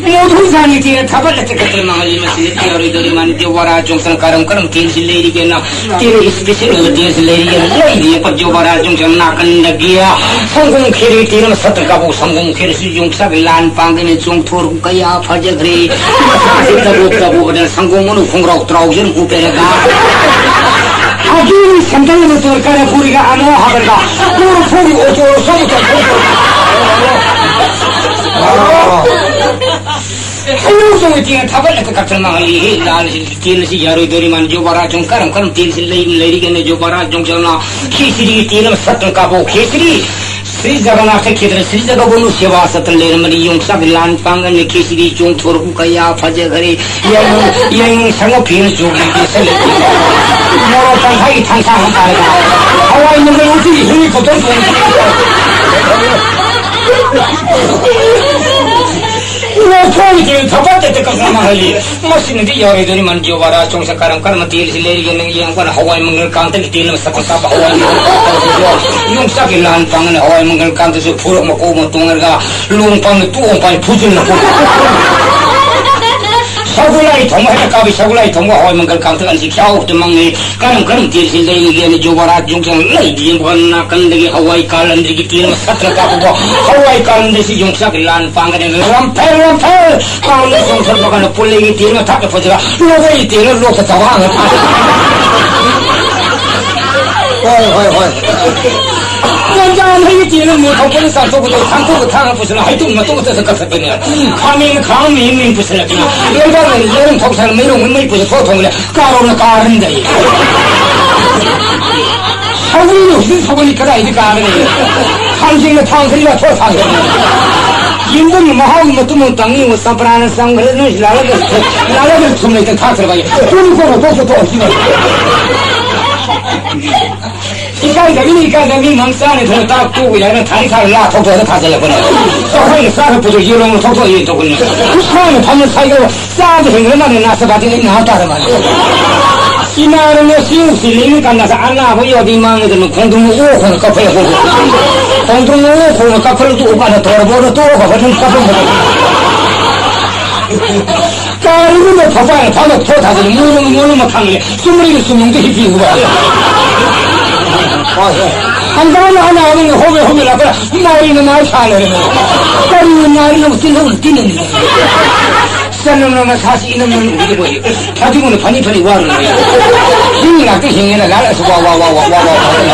ꯃꯣꯊꯨꯖꯥꯅꯤ ꯇꯦꯅ ꯊꯕꯛ ꯂꯩꯇ ꯈꯠꯇꯅ ꯃꯥꯡꯍꯜꯂꯤ ꯃꯁꯤꯗꯤ ꯌꯥꯔꯣꯏꯗꯧꯔꯤ ꯃꯥꯅꯤ ꯗꯦ ꯋꯥꯔꯥ ꯆꯣꯡꯁꯅ ꯀꯔꯝ ꯀꯔꯝ ꯇꯦꯟꯁꯤ ꯂꯩꯔꯤꯒꯦꯅ ꯇꯦꯅ ꯏꯁꯄꯤꯁꯤꯜ ꯑꯣꯏꯕ ꯇꯦꯟꯁꯤ ꯂꯩꯔꯤꯒꯦꯅ ꯂꯩꯔꯤ ꯄꯟꯖꯣ ꯋꯥꯔꯥ ꯆꯣꯡꯁꯅ ꯅꯥꯀꯟꯗꯒꯤ ꯁꯪꯒꯣꯝ ꯈꯦꯔꯤ ꯇꯦꯅ ꯃꯁꯛꯇ ꯀꯥꯕꯨ ꯁꯪꯒꯣꯝ ꯈꯦꯔꯤꯁꯤ ꯌꯣꯡꯆꯥꯛ ꯂꯥꯟ ꯄꯥꯡꯒꯅꯤ ꯆꯣꯡꯊꯣꯔꯛ ꯀꯌꯥ ꯐꯖꯈ꯭ꯔꯦ꯫ ꯃꯁꯥꯁꯤ ꯇꯕꯣꯛ ꯇꯕꯣꯛ ꯑꯗꯨꯅ ꯁꯪꯒꯣꯝ ꯃꯅꯨꯡ ꯈꯣꯡꯒ꯭ꯔꯥꯎ ꯇ꯭ꯔꯥꯎꯖꯟ ꯍꯨ ꯄꯦꯔꯒ ꯑꯗꯨꯒꯤ ꯁꯦꯟꯗꯜ ꯑꯃ ꯇꯣꯔ ꯀꯥꯔꯦ ꯄꯨꯔꯤꯒ ꯑꯃ ꯍꯥꯞꯄꯒ ꯀꯣꯔ ꯐꯨꯔꯤ ꯑꯣꯇꯣ ꯁꯣꯝ ꯇꯧꯊꯣꯛ ꯍꯩꯅꯧ ꯆꯣꯡ ꯇꯦꯜ ꯊꯥꯕꯠꯂꯒ ꯀꯛꯇꯅ ꯃꯥꯡꯍꯜꯂꯤ꯫ ꯍꯦ, ꯂꯥꯜ, ꯇꯦꯜ ꯑꯁꯤ ꯌꯥꯔꯣꯏꯗꯣꯔꯤ ꯃꯥꯟ ꯖꯣꯕꯥꯔꯥ ꯆꯣꯡ ꯀꯔꯝ ꯀꯔꯝ ꯇꯦꯜ ꯑꯁꯤ ꯂꯩ-, ꯂꯩꯔꯤꯒꯦꯅꯦ ꯖꯣꯕꯥꯔꯥ ꯆꯣꯡ ꯆꯪꯅ ꯈꯦꯆ꯭ꯔꯤꯒꯤ ꯇꯦꯜ ꯑꯃ ꯁꯠꯇꯅ ꯀꯥꯞꯄꯣ꯫ ꯈꯦꯆ꯭ꯔꯤ, ꯁ꯭ꯔꯤ ꯖꯒꯟꯅꯥꯊ ꯈꯦꯇ꯭ꯔ ꯁ꯭ꯔꯤ ꯖꯒꯕꯣꯟꯗꯨ ꯁꯦꯕꯥ ꯆꯠꯇꯅ ꯂꯩꯔꯝꯕꯅꯤ꯫ ꯌꯣꯡꯆꯥꯛ ꯂꯥꯟ ꯄꯥꯡꯒꯅꯤ ꯈꯦꯆ꯭ꯔꯤ ꯆꯣꯡꯊꯣꯔꯛꯎ ꯀꯌꯥ ꯐꯖꯈ꯭ꯔꯦ꯫ ꯌꯥꯏꯉꯪ, ꯌꯥꯏꯉꯪ ꯁꯪꯕ ꯐꯤꯅ ꯆꯣꯛꯂꯤ ꯄꯦꯁꯜꯂꯦ꯫ ꯃꯣꯔꯣꯛ ꯇꯪꯈꯥꯏꯒꯤ ꯊꯥꯡꯁꯥꯡ ꯑꯃ ꯄꯥꯏꯔꯒ ꯍꯋꯥꯏ ꯃꯪꯒꯜ ꯎꯇꯤꯒꯤ ꯍꯦꯂꯤꯀꯣꯞꯇꯔ ꯇꯣꯡꯉꯤ꯫ ꯂꯣꯛꯊꯣꯛꯏ ꯇꯦꯜ ꯊꯥꯕꯠꯇꯗ ꯀꯛꯅ ꯃꯥꯡꯍꯜꯂꯤ꯫ ꯃꯁꯤꯅꯗꯤ ꯌꯥꯔꯣꯏꯗꯣꯔꯤ ꯃꯟ ꯖꯣꯕꯥꯔꯥ ꯆꯣꯡꯁ ꯀꯔꯝ ꯀꯔꯝꯕ ꯇꯦꯜꯁꯤ ꯂꯩꯔꯤꯒꯦꯅ ꯌꯦꯡꯉꯛꯄꯗ ꯍꯋꯥꯏ ꯃꯪꯒꯜ ꯀꯥꯡꯇꯛꯀꯤ ꯇꯦꯜ ꯑꯃ ꯁꯛꯄ ꯁꯥꯕ ꯍꯋꯥꯏ ꯃꯪꯒꯜ ꯀꯥꯡꯇꯛꯁꯤꯁꯨ ꯌꯣꯡꯆꯥꯛꯀꯤ ꯂꯥꯟ ꯄꯥꯡꯒꯅꯤ ꯍꯋꯥꯏ ꯃꯪꯒꯜ ꯀꯥꯡꯇꯛꯁꯨ ꯐꯨꯔꯛ ꯃꯀꯣꯛ ꯑꯃ ꯇꯣꯡꯉꯒ ꯂꯣꯡ ꯄꯥꯟꯗ ꯇꯣꯛ ꯄꯥꯏ ꯐꯨꯖꯤꯜꯂꯛꯄ꯫ ꯁꯒꯣꯜꯂꯥꯏ ꯊꯣꯡꯕ ꯍꯦꯛꯇ ꯀꯥꯕꯤ ꯁꯒꯣꯜꯂꯥꯏ ꯊꯣꯡꯕ ꯍꯋꯥꯏ ꯃꯪꯒꯜ ꯀꯥꯡꯇꯛ ꯑꯅꯤꯁꯤ ꯈ꯭ꯌꯥꯎ ꯍꯦꯛꯇ ꯃꯪꯉꯤ꯫ ꯀꯔꯝ ꯀꯔꯝ ꯇꯦꯜꯁꯤ ꯂꯩꯔꯤꯒꯦꯅ ꯖꯣꯕꯥꯔꯥ ꯌꯣꯡꯆꯥꯛ ꯂꯩ ꯌꯦꯡꯕ ꯅꯥꯀꯟꯗꯒꯤ ꯍꯋꯥꯏ ꯀꯥꯂꯟꯗ꯭ꯔꯤꯒꯤ ꯇꯦꯜ ꯑꯃ ꯁꯠꯇ꯭ꯔ ꯀꯥꯞꯄꯗꯣ ꯍꯋꯥꯏ ꯀꯥꯂꯟꯗ꯭ꯔꯤꯁꯤ ꯌꯣꯡꯆꯥꯛꯀꯤ ꯂꯥꯟ ꯄꯥꯡꯒꯅꯤ ꯔꯝꯐꯦꯜ ꯔꯝꯐꯦꯜ ꯄꯥꯡꯂ ꯆꯣꯡꯊꯠꯄ ꯀꯥꯟꯗ ꯄꯨꯜꯂꯩꯒꯤ ꯇꯦꯜ ꯑꯃ ꯊꯥꯛꯇ ꯐꯖꯔ ꯂꯣꯛꯂꯩꯒꯤ ꯇꯦꯜ ꯑꯃ ꯂꯣꯛꯇ ꯆꯥꯎꯍꯥꯡꯒ ꯊꯥꯛ ꯍꯣꯏ, ꯍꯣꯏ, ꯍꯣꯏ꯫ ꯂꯟꯖꯥ ꯍꯩꯒꯤ ꯇꯦꯜ ꯑꯃ ꯃꯨ ꯊꯣꯛꯄꯗ ꯆꯥꯊꯣꯛꯄꯗ ꯊꯥꯡꯇꯣꯛꯑ ꯊꯥꯡꯉ ꯄꯨꯁꯤꯜꯂ ꯍꯩꯇꯨꯝ ꯃꯇꯨꯝ ꯑꯃꯇꯁꯨ ꯀꯛꯊꯠꯄꯅꯦ꯫ ꯈꯥꯃꯦꯟ ꯈꯥꯡ ꯃꯤ ꯃꯤ ꯄꯨꯁꯤꯜꯂꯛꯇꯅ ꯂꯩꯕꯥꯛ ꯂꯩ ꯂꯩꯔꯝ ꯊꯣꯛꯁꯜꯂ ꯃꯩꯔꯣꯡ ꯃꯩ ꯄꯨꯁꯤꯜ ꯊꯣꯛ ꯊꯣꯡꯂꯦ꯫ ꯀꯥꯔꯣꯅ ꯀꯥꯔꯟꯗꯩ꯫ ꯁꯧꯒ꯭ꯔꯤꯅ ꯍꯧꯖꯤꯛ ꯁꯧꯒ꯭ꯔꯤ ꯀꯗꯥꯏꯗ ꯀꯥꯔꯅꯤ? ꯊꯥꯡꯖꯤꯡꯅ ꯊꯥꯡ ꯈꯔ ꯌꯥꯊꯣꯛ ꯊꯥꯡꯖꯤꯡ꯫ ꯌꯦꯟꯗꯨꯝ ꯃꯍꯥꯎꯒꯤ ꯃꯇꯨꯝ ꯑꯃ ꯇꯪꯉꯤ, ꯆꯝꯄ꯭ꯔꯥꯅ ꯆꯝꯈ꯭ꯔꯦ, ꯅꯣꯏ ꯂꯥꯜꯂꯒ ꯂꯥꯜꯂꯒ ꯊꯨꯝ ꯂꯩꯇ ꯊꯥꯛꯇ꯭ꯔꯕ ꯑꯩ꯫ ꯇꯨꯅꯤ ꯀꯣꯟꯅ ꯇꯣꯛꯁꯨ ꯇꯣꯛꯑꯁꯤ꯫ ꯏꯀꯥꯏꯗꯕꯤꯅ ꯏꯀꯥꯏꯗꯕꯤ ꯃꯪ ꯆꯥꯅꯤ ꯊꯣꯡ ꯇꯥꯛ ꯇꯣꯛꯎ ꯌꯥꯏꯅ ꯊꯥꯔꯤ ꯊꯥꯔ ꯂꯥ ꯊꯣꯛꯇꯣꯛꯑꯒ ꯊꯥꯖꯤꯜꯂꯛꯄꯅꯦ꯫ ꯑꯩꯈꯣꯏꯅ ꯆꯥꯔ ꯄꯨꯊꯣꯛ ꯌꯦꯔꯨꯝ ꯊꯣꯛꯇꯣꯛ ꯌꯦꯟ ꯊꯣꯛꯄꯅꯦ꯫ ꯈꯨꯠꯁꯥꯅ ꯐꯝꯅ ꯁꯥꯏꯀꯜ ꯆꯥꯕ ꯍꯦꯟꯈ꯭ꯔ ꯃꯥꯜꯂꯦ, ꯅꯥꯁꯄꯥꯇꯤ ꯑꯩ ꯅꯍꯥ ꯇꯥꯔ ꯃꯥꯜꯂꯦ꯫ ꯏꯃꯥꯅ ꯉꯁꯤ ꯎꯁꯤꯜꯂꯤꯅꯤ ꯀꯥꯟꯗ ꯑꯅꯥꯕ ꯌꯥꯎꯗꯤ ꯃꯥꯡꯉꯗꯅ ꯈꯣꯡꯗ꯭ꯔꯨꯝ ꯑꯣ ꯈꯣꯡꯅ ꯀꯞꯐꯩ ꯑꯩꯈꯣꯏ꯫ ꯈꯣꯡꯗ꯭ꯔꯨꯝ ꯑꯣ ꯈꯣꯡꯅ ꯀꯞꯐꯜꯂ ꯇꯣꯛꯑ ꯀꯥꯟꯗ ꯇꯧꯔꯕꯣꯅ ꯇꯣꯛꯑꯒ ꯑꯗꯨꯝ ꯀꯞꯐꯝꯕꯗꯣ꯫ ꯀꯥꯔꯤꯒꯨꯝꯕ ꯊꯧꯕꯥꯜ ꯐꯥꯎꯕ ꯊꯣꯛ ꯊꯥꯗꯅ ꯃꯣꯏꯅ ꯃꯣꯏꯅ ꯃꯈꯥꯡꯅꯦ ꯆꯨꯝꯔꯤꯒꯤ ꯆꯨꯝꯅꯨꯡꯗ ꯍꯤꯞꯄꯤꯒꯨꯝꯕ꯫ ꯍꯣꯏ, ꯍꯣꯏ꯫ ꯍꯪꯒꯥꯝ ꯑꯅꯥꯕꯅ ꯍꯣꯕꯦ ꯍꯣꯕꯦ ꯂꯥꯛꯄꯗ ꯃꯥꯏꯅ ꯃꯥꯏ ꯁꯥꯟꯅꯔꯦ꯫ ꯀꯔꯤ ꯅꯥꯔꯤꯅꯣ? ꯇꯤꯜꯍꯧꯅ ꯇꯤꯟꯅꯅꯤ꯫ ꯆꯅꯝꯅ ꯃꯁꯥꯁꯤ ꯏꯅꯝ ꯅꯝ ꯎꯕꯗ ꯂꯣꯏꯔꯦ꯫ ꯐꯗꯤꯒꯣꯝꯅ ꯐꯅꯤ ꯐꯅꯤ ꯋꯥꯔꯨꯅꯨ꯫ ꯍꯤꯡ ꯉꯥꯛꯇ ꯍꯤꯡꯉꯦꯅ ꯂꯥꯜꯂꯛꯑꯁꯨ ꯋꯥ, ꯋꯥ, ꯋꯥ꯫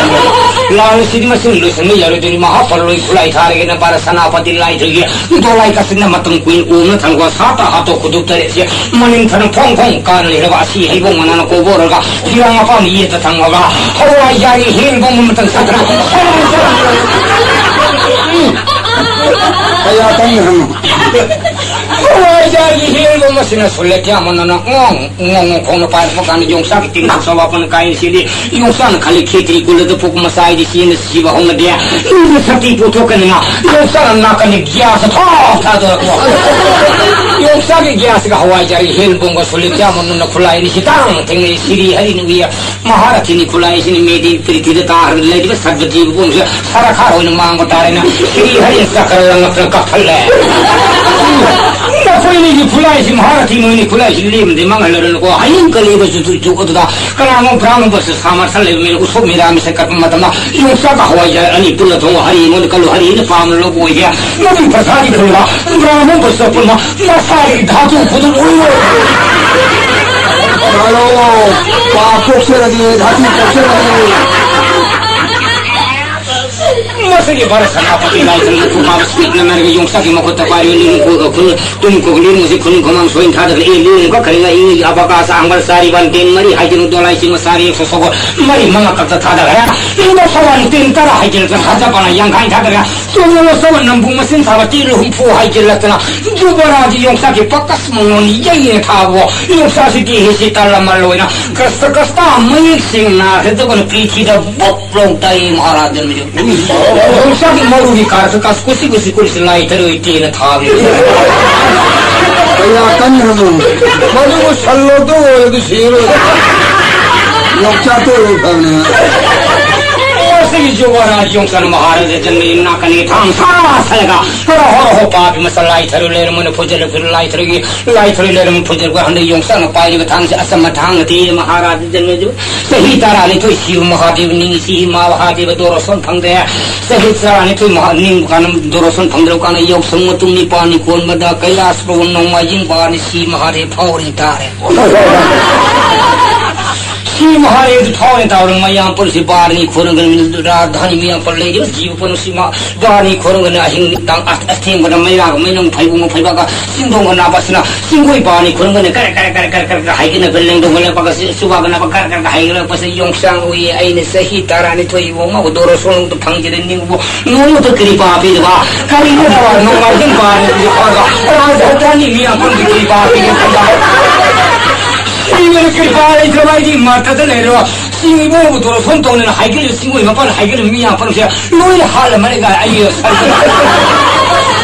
ꯂꯥꯟꯁꯤꯗꯤ ꯃꯁꯤꯅ ꯂꯣꯏꯁꯤꯟꯕ ꯌꯥꯔꯣꯏꯗꯣꯏꯅꯤ꯫ ꯃꯍꯥꯐꯔꯂꯣꯏ ꯈꯨꯠꯂꯥꯏ ꯊꯥꯔꯒꯦꯅ ꯚꯥꯔꯠ ꯁꯦꯅꯥꯄꯇꯤ ꯂꯥꯏꯊꯣꯏꯒꯤ ꯗꯣꯂꯥꯏ ꯀꯥꯆꯤꯟꯗ ꯃꯇꯝ ꯀꯨꯏꯅ ꯑꯣꯝꯅ ꯊꯝꯈꯣ꯫ ꯁꯥꯇ ꯍꯥꯠꯇꯣ ꯈꯨꯗꯨꯞ ꯇꯔꯦꯠꯁꯦ ꯃꯅꯤꯡ ꯊꯅ ꯐꯣꯡ ꯐꯣꯡ ꯀꯥꯅ ꯂꯩꯔꯕ ꯑꯁꯤ ꯍꯩꯕꯣꯡ ꯃꯅꯥꯅ ꯀꯣꯕꯣꯔꯒ ꯐꯤꯔꯥꯡ ꯃꯄꯥꯟ ꯌꯦꯠꯇ ꯊꯝꯃꯒ ꯍꯋꯥꯏꯖꯥꯔꯒꯤ ꯍꯦꯟꯕ ꯑꯃ ꯃꯇꯝ ꯁꯥꯠꯇ꯭ꯔ ꯀꯌꯥ ꯇꯝꯃꯤ ꯍꯪꯉꯨ꯫ ꯍꯋꯥꯏꯖꯥꯔꯒꯤ ꯍꯦꯟꯕ ꯑꯃꯁꯤꯅ ꯁꯨꯜꯂꯦ꯫ ꯀꯌꯥ ꯃꯅꯅ ꯉꯣꯡ ꯉꯣꯡ ꯉꯣꯡ ꯈꯣꯡꯅ ꯄꯥꯏꯔꯛꯄ ꯀꯥꯟꯗ ꯌꯣꯡꯆꯥꯛꯀꯤ ꯇꯤꯟ ꯆꯥꯕ ꯑꯩꯈꯣꯏꯅ ꯀꯥꯏꯅ ꯁꯤꯗꯤ ꯌꯣꯡꯆꯥꯛꯅ ꯈꯜꯂꯤ ꯈꯦꯇ꯭ꯔꯤ ꯀꯨꯜꯂꯗ ꯄꯣꯛꯄ ꯃꯆꯥ ꯍꯥꯏꯗꯤ ꯁꯤꯅ ꯁꯤꯕ ꯍꯧꯅꯗꯦ꯫ ꯃꯤꯅ ꯁꯛꯇꯤ ꯄꯨꯊꯣꯛꯀꯅꯤꯅ ꯌꯣꯡꯆꯥꯛꯅ ꯅꯥꯀꯟꯅꯤ ꯒ꯭ꯌꯥꯁ ꯊꯣꯛ ꯊꯥꯗꯣꯔꯛꯄ꯫ ꯌꯣꯡꯆꯥꯛꯀꯤ ꯒ꯭ꯌꯥꯁꯀ ꯍꯋꯥꯏꯖꯥꯔꯒꯤ ꯍꯦꯟ ꯕꯣꯡꯒ ꯁꯨꯂꯤꯇ꯭ꯌꯥ ꯃꯅꯨꯡꯅ ꯈꯨꯠꯂꯥꯏꯅꯤ ꯁꯤꯇꯥꯡ ꯊꯦꯡꯅꯩ꯫ ꯁꯤꯔꯤ ꯍꯔꯤꯅ ꯎꯏꯌꯦ꯫ ꯃꯍꯥꯔꯥꯊꯤꯅꯤ ꯈꯨꯠꯂꯥꯏꯁꯤꯅ ꯃꯦꯗꯤ ꯄ꯭ꯔꯤꯊꯤꯗ ꯇꯥꯔꯒ ꯂꯩꯔꯤꯕ ꯁꯔꯕꯖꯤꯕ ꯄꯨꯝꯕꯁꯦ ꯁꯔꯈꯥ ꯑꯣꯏꯅ ꯃꯥꯡꯕ ꯇꯥꯔꯦꯅ ꯁꯤꯔꯤ ꯍꯔꯤꯅ ꯆꯀ꯭ꯔ ꯂꯪꯉꯛꯇꯅ ꯀꯛꯊꯠꯂꯦ꯫ ꯅꯈꯣꯏ ꯑꯅꯤꯒꯤ ꯈꯨꯠꯂꯥꯏꯁꯤ ꯃꯍꯥꯔꯥꯊꯤ ꯅꯣꯏꯅꯤ ꯈꯨꯠꯂꯥꯏꯁꯤ ꯂꯦꯝꯅꯗꯤ ꯃꯥꯡꯍꯜꯂꯔꯅꯨꯀꯣ꯫ ꯍꯌꯤꯡ ꯀꯂꯤꯕꯁꯨ ꯇꯨ ꯖꯨꯛ ꯑꯗꯨꯗ ꯀꯅꯥꯒꯨꯝꯕ ꯕ꯭ꯔꯥꯍꯃꯟ ꯕꯁ ꯁꯥ ꯃꯥꯔꯁꯜ ꯂꯩꯕ ꯃꯤꯅ ꯎꯁꯣꯞ ꯃꯤꯔꯥꯃꯤꯁ ꯀꯠꯄ ꯃꯇꯝꯗ ꯌꯣꯡꯆꯥꯛꯀ ꯍꯋꯥꯏꯖꯥꯔ ꯑꯅꯤ ꯄꯨꯟꯅ ꯊꯣꯡꯉꯣ꯫ ꯍꯔꯤ ꯑꯩꯉꯣꯟꯗ ꯀꯜꯂꯨ꯫ ꯍꯔꯤꯅ ꯄꯥꯝꯅ ꯂꯧꯕ ꯑꯣꯏꯒꯦ꯫ ꯅꯕꯤ ꯄ꯭ꯔꯁꯥꯗꯤ ꯈꯨꯜꯂꯒ ꯕ꯭ꯔꯥꯍꯃꯟ ꯕꯁ ꯄꯨꯟꯅ ꯃꯁꯥꯒꯤ ꯙꯥꯇꯨ ꯈꯨꯗꯨꯝ ꯑꯣꯏꯔꯣ꯫ ꯍꯜꯂꯣ, ꯄꯥꯞ ꯄꯣꯛꯆꯔꯒꯦ, ꯙꯥꯇꯨ ꯄꯣꯛꯆꯔꯒꯦ꯫ ꯃꯁꯤꯒꯤ ꯚꯥꯔꯠ ꯁꯦꯅꯥꯄꯇꯤ ꯂꯥꯏꯁꯪꯗ ꯈꯨꯄꯥꯛ ꯁꯤꯛꯅ ꯅꯔꯒ ꯌꯣꯡꯆꯥꯛꯀꯤ ꯃꯈꯨꯠꯇ ꯄꯥꯏꯔꯤꯕ ꯂꯤꯔꯨꯡ ꯈꯨ-, ꯈꯨ-, ꯇꯨꯝ ꯈꯨꯒ ꯂꯤꯔꯨꯡꯁꯤ ꯈꯨꯅꯨꯡ ꯈꯨꯃꯥꯡ ꯁꯣꯏꯅ ꯊꯥꯗꯈ꯭ꯔꯦ꯫ ꯑꯦ, ꯂꯤꯔꯨꯡ ꯀꯛꯈ꯭ꯔꯦ꯫ ꯉꯥ ꯏ ꯑꯕꯀꯥꯁ ꯑꯥꯡꯕꯔ ꯆꯥꯔꯤ ꯕꯟ ꯇꯦꯟ ꯃꯔꯤ ꯍꯥꯏꯖꯅꯨ ꯗꯣꯂꯥꯏ ꯆꯤꯡ ꯃꯆꯥꯔꯤ ꯁꯣꯁꯣꯒꯣ ꯃꯔꯤ ꯃꯉꯥ ꯀꯛꯇ ꯊꯥꯗꯈ꯭ꯔꯦ꯫ ꯏꯪꯕ ꯁꯋꯥꯟ ꯇꯦꯟ ꯇꯔꯥ ꯍꯥꯏꯖꯤꯜꯂꯛꯇꯅ ꯍꯖ ꯄꯅꯥ ꯌꯥꯡꯈꯥꯏ ꯊꯥꯗꯈ꯭ꯔꯦ꯫ ꯇꯣꯡꯉꯣ ꯁꯋꯥꯟ ꯅꯝꯕꯨ ꯃꯆꯤꯟ ꯊꯥꯕ ꯇꯦꯟ ꯍꯨꯝꯐꯨ ꯍꯥꯏꯖꯤꯜꯂꯛꯇꯅ ꯖꯨꯕꯔꯥꯖ ꯌꯣꯡꯆꯥꯛꯀꯤ ꯄꯀꯁ ꯃꯉꯣꯟ ꯌꯩꯅ ꯊꯥꯕꯣ꯫ ꯌꯣꯡꯆꯥꯛꯁꯤ ꯇꯦ ꯍꯦꯁꯤ ꯇꯥꯂꯃꯜ ꯑꯣꯏꯅ ꯀ꯭ꯔꯁꯇ ꯀ꯭ꯔꯁꯇ ꯃꯌꯦꯛ ꯁꯦꯡꯅ ꯅꯥꯈ꯭ꯔꯦ꯫ ꯑꯗꯨꯒ ꯄ꯭ꯔꯤꯊꯤꯗ ꯕꯨꯞ ꯂꯧ ꯇꯥꯏ ꯃꯍꯥꯔꯥꯖ ꯖꯟꯃꯦꯖꯣꯏ꯫ ꯌꯣꯡꯆꯥꯛꯀꯤ ꯃꯔꯨꯒꯤ ꯀꯥꯔꯛꯇ ꯀꯥꯁ ꯀꯨꯁꯤ ꯀꯨꯁꯤ ꯀꯨꯔꯤꯁꯤ ꯂꯥꯏ ꯊꯔꯣꯏ ꯇꯦꯅ ꯊꯥꯕꯅꯤ꯫ ꯀꯌꯥ ꯀꯟꯈ꯭ꯔꯕꯅꯣ? ꯃꯗꯨꯕꯨ ꯁꯜꯂꯣꯇꯣ ꯑꯣꯏꯔꯗꯤ ꯁꯤꯔꯣꯏ꯫ ꯌꯣꯡꯆꯥꯛꯇꯣ ꯑꯣꯏꯔꯗꯤ ꯐꯕꯅꯦ꯫ ꯃꯁꯤꯒꯤ ꯖꯨꯕꯔꯥꯖ ꯌꯣꯡꯆꯥꯛ ꯃꯍꯥꯔꯥꯖ ꯖꯟꯃꯦꯖꯣꯏ ꯅꯥꯀꯟꯒꯤ ꯊꯥꯡ ꯁꯥ ꯁꯥꯏꯒ ꯍꯣꯔꯣ ꯍꯣꯔꯣ ꯍꯣ ꯄꯥꯄꯤ ꯃꯆꯥ ꯂꯥꯏ ꯊꯔꯣꯏ ꯂꯩꯔꯝꯃꯣꯏꯅ ꯐꯨꯖꯜꯂꯛꯄꯤꯔꯣ꯫ ꯂꯥꯏ ꯊꯔꯣꯏꯒꯤ ꯂꯥꯏ ꯊꯔꯣꯏ ꯂꯩꯔꯝꯃꯣꯏ ꯐꯨꯖꯜꯂꯛꯄ ꯍꯟꯗꯛ ꯌꯣꯡꯆꯥꯛꯅ ꯄꯥꯏꯔꯤꯕ ꯊꯥꯡꯁꯦ ꯑꯆꯝꯕ ꯊꯥꯡ ꯅꯠꯇꯦ ꯃꯍꯥꯔꯥꯖ ꯖꯟꯃꯦꯖꯣꯏ꯫ ꯆꯍꯤ ꯇꯔꯥꯅꯤꯊꯣꯏ ꯁꯤꯕ ꯃꯍꯥꯗꯦꯕ ꯅꯤꯡꯉꯤ ꯁꯤ ꯏꯃꯥ ꯃꯍꯥꯗꯦꯕ ꯗꯣꯔꯣꯁꯣꯟ ꯐꯪꯗ꯭ꯔꯦ꯫ ꯆꯍꯤ ꯇꯔꯥꯅꯤꯊꯣꯏ ꯃꯍꯥ-, ꯅꯤꯡꯕ ꯀꯥꯟꯗ ꯗꯣꯔꯣꯁꯣꯟ ꯐꯪꯗ꯭ꯔꯕ ꯀꯥꯟꯗ ꯌꯥꯎꯁꯪ ꯃꯇꯨꯡ ꯅꯤꯄꯥꯜꯅꯤ ꯀꯣꯟꯕꯗ ꯀꯩꯂꯥꯁ ꯄ꯭ꯔꯚꯨ ꯅꯣꯡꯃꯥꯏꯖꯤꯡ ꯕꯥꯔꯅꯤ ꯁꯤ ꯃꯍꯥꯗꯦꯕ ꯐꯥꯎꯔꯤ ꯇꯥꯔꯦ꯫ ꯁꯤ ꯃꯍꯥꯗꯦꯕꯗꯨ ꯊꯥꯎꯅ ꯇꯥꯎꯔ ꯃꯌꯥꯝ ꯄꯨꯝꯅꯃꯛꯁꯤ ꯕꯥꯔꯅꯤ ꯈꯣꯏꯔꯝꯒꯅꯤ, ꯔꯥꯖꯙꯥꯅꯤ ꯃꯌꯥꯝ ꯄꯨꯝꯅꯃꯛ ꯂꯩꯔꯤꯕ ꯖꯤꯕ ꯄꯨꯝꯅꯃꯛꯁꯤ ꯃꯥ ꯕꯥꯔꯅꯤ ꯈꯣꯏꯔꯝꯒꯅꯤ꯫ ꯑꯍꯤꯡ ꯅꯨꯃꯤꯗꯥꯡ ꯑꯊꯦꯡꯕꯗ ꯃꯩꯔꯥꯒ ꯃꯩꯅꯨꯡ ꯐꯩꯕꯨꯡꯒ ꯐꯩꯕꯥꯛꯀ ꯆꯤꯡꯗꯣꯡꯒ ꯅꯥꯕꯁꯤꯅ ꯆꯤꯡꯒꯣꯏ ꯕꯥꯔꯅꯤ ꯈꯣꯏꯔꯝꯒꯅꯤ꯫ ꯀꯔ ꯀꯔ ꯀꯔ ꯀꯔ ꯀꯔ ꯀꯔ ꯍꯥꯏꯒꯠꯅꯕ ꯂꯦꯡꯗꯣꯡꯒ ꯂꯩꯕꯥꯛꯀ ꯆꯨꯕꯥꯛꯀ ꯅꯥꯕ ꯀꯔ ꯀꯔ ꯀꯔ ꯍꯥꯏꯒꯠꯂꯛꯄꯁꯤ ꯌꯣꯡꯆꯥꯡ ꯎꯏ꯫ ꯑꯩꯅ ꯆꯍꯤ ꯇꯔꯥꯅꯤꯊꯣꯏ ꯏꯕꯨꯡꯉꯣ ꯗꯣꯔꯣ ꯁꯣꯡꯗ ꯐꯪꯖꯔꯦ ꯅꯤꯡꯕꯨ ꯅꯣꯡꯃꯇ ꯀ꯭ꯔꯤꯄꯥ ꯄꯤꯗꯕ, ꯀꯔꯤꯒꯨꯝꯕ ꯅꯣꯡꯃꯥꯏꯖꯤꯡ ꯄꯥꯟꯕꯁꯤ ꯐꯥꯎꯕ ꯔꯥꯖꯙꯥꯅꯤ ꯃꯤꯌꯥꯝ ꯄꯨꯝꯅꯃꯛꯀꯤ ꯀ꯭ꯔꯤꯄꯥ ꯄꯤꯗꯕ꯫ ꯁꯤꯕꯅ ꯀ꯭ꯔꯤꯄꯥ ꯂꯩꯇ꯭ꯔꯕ ꯑꯩꯗꯤ ꯃꯔꯛꯇꯗ ꯂꯩꯔꯣ꯫ ꯆꯤꯡ ꯏꯕꯣꯕꯨ ꯗꯣꯔꯣ ꯁꯣꯝ ꯇꯧꯅꯅ ꯍꯥꯏꯒꯠꯂꯤꯕ ꯆꯤꯡꯒꯣꯏ ꯃꯄꯥꯟ ꯍꯥꯏꯒꯠꯂꯤꯕ ꯃꯤꯌꯥꯝ ꯄꯨꯝꯅꯃꯛꯁꯦ ꯂꯣꯏꯅ ꯍꯥꯠꯂꯝꯃꯅꯤꯒ ꯑꯩ ꯁꯔꯒ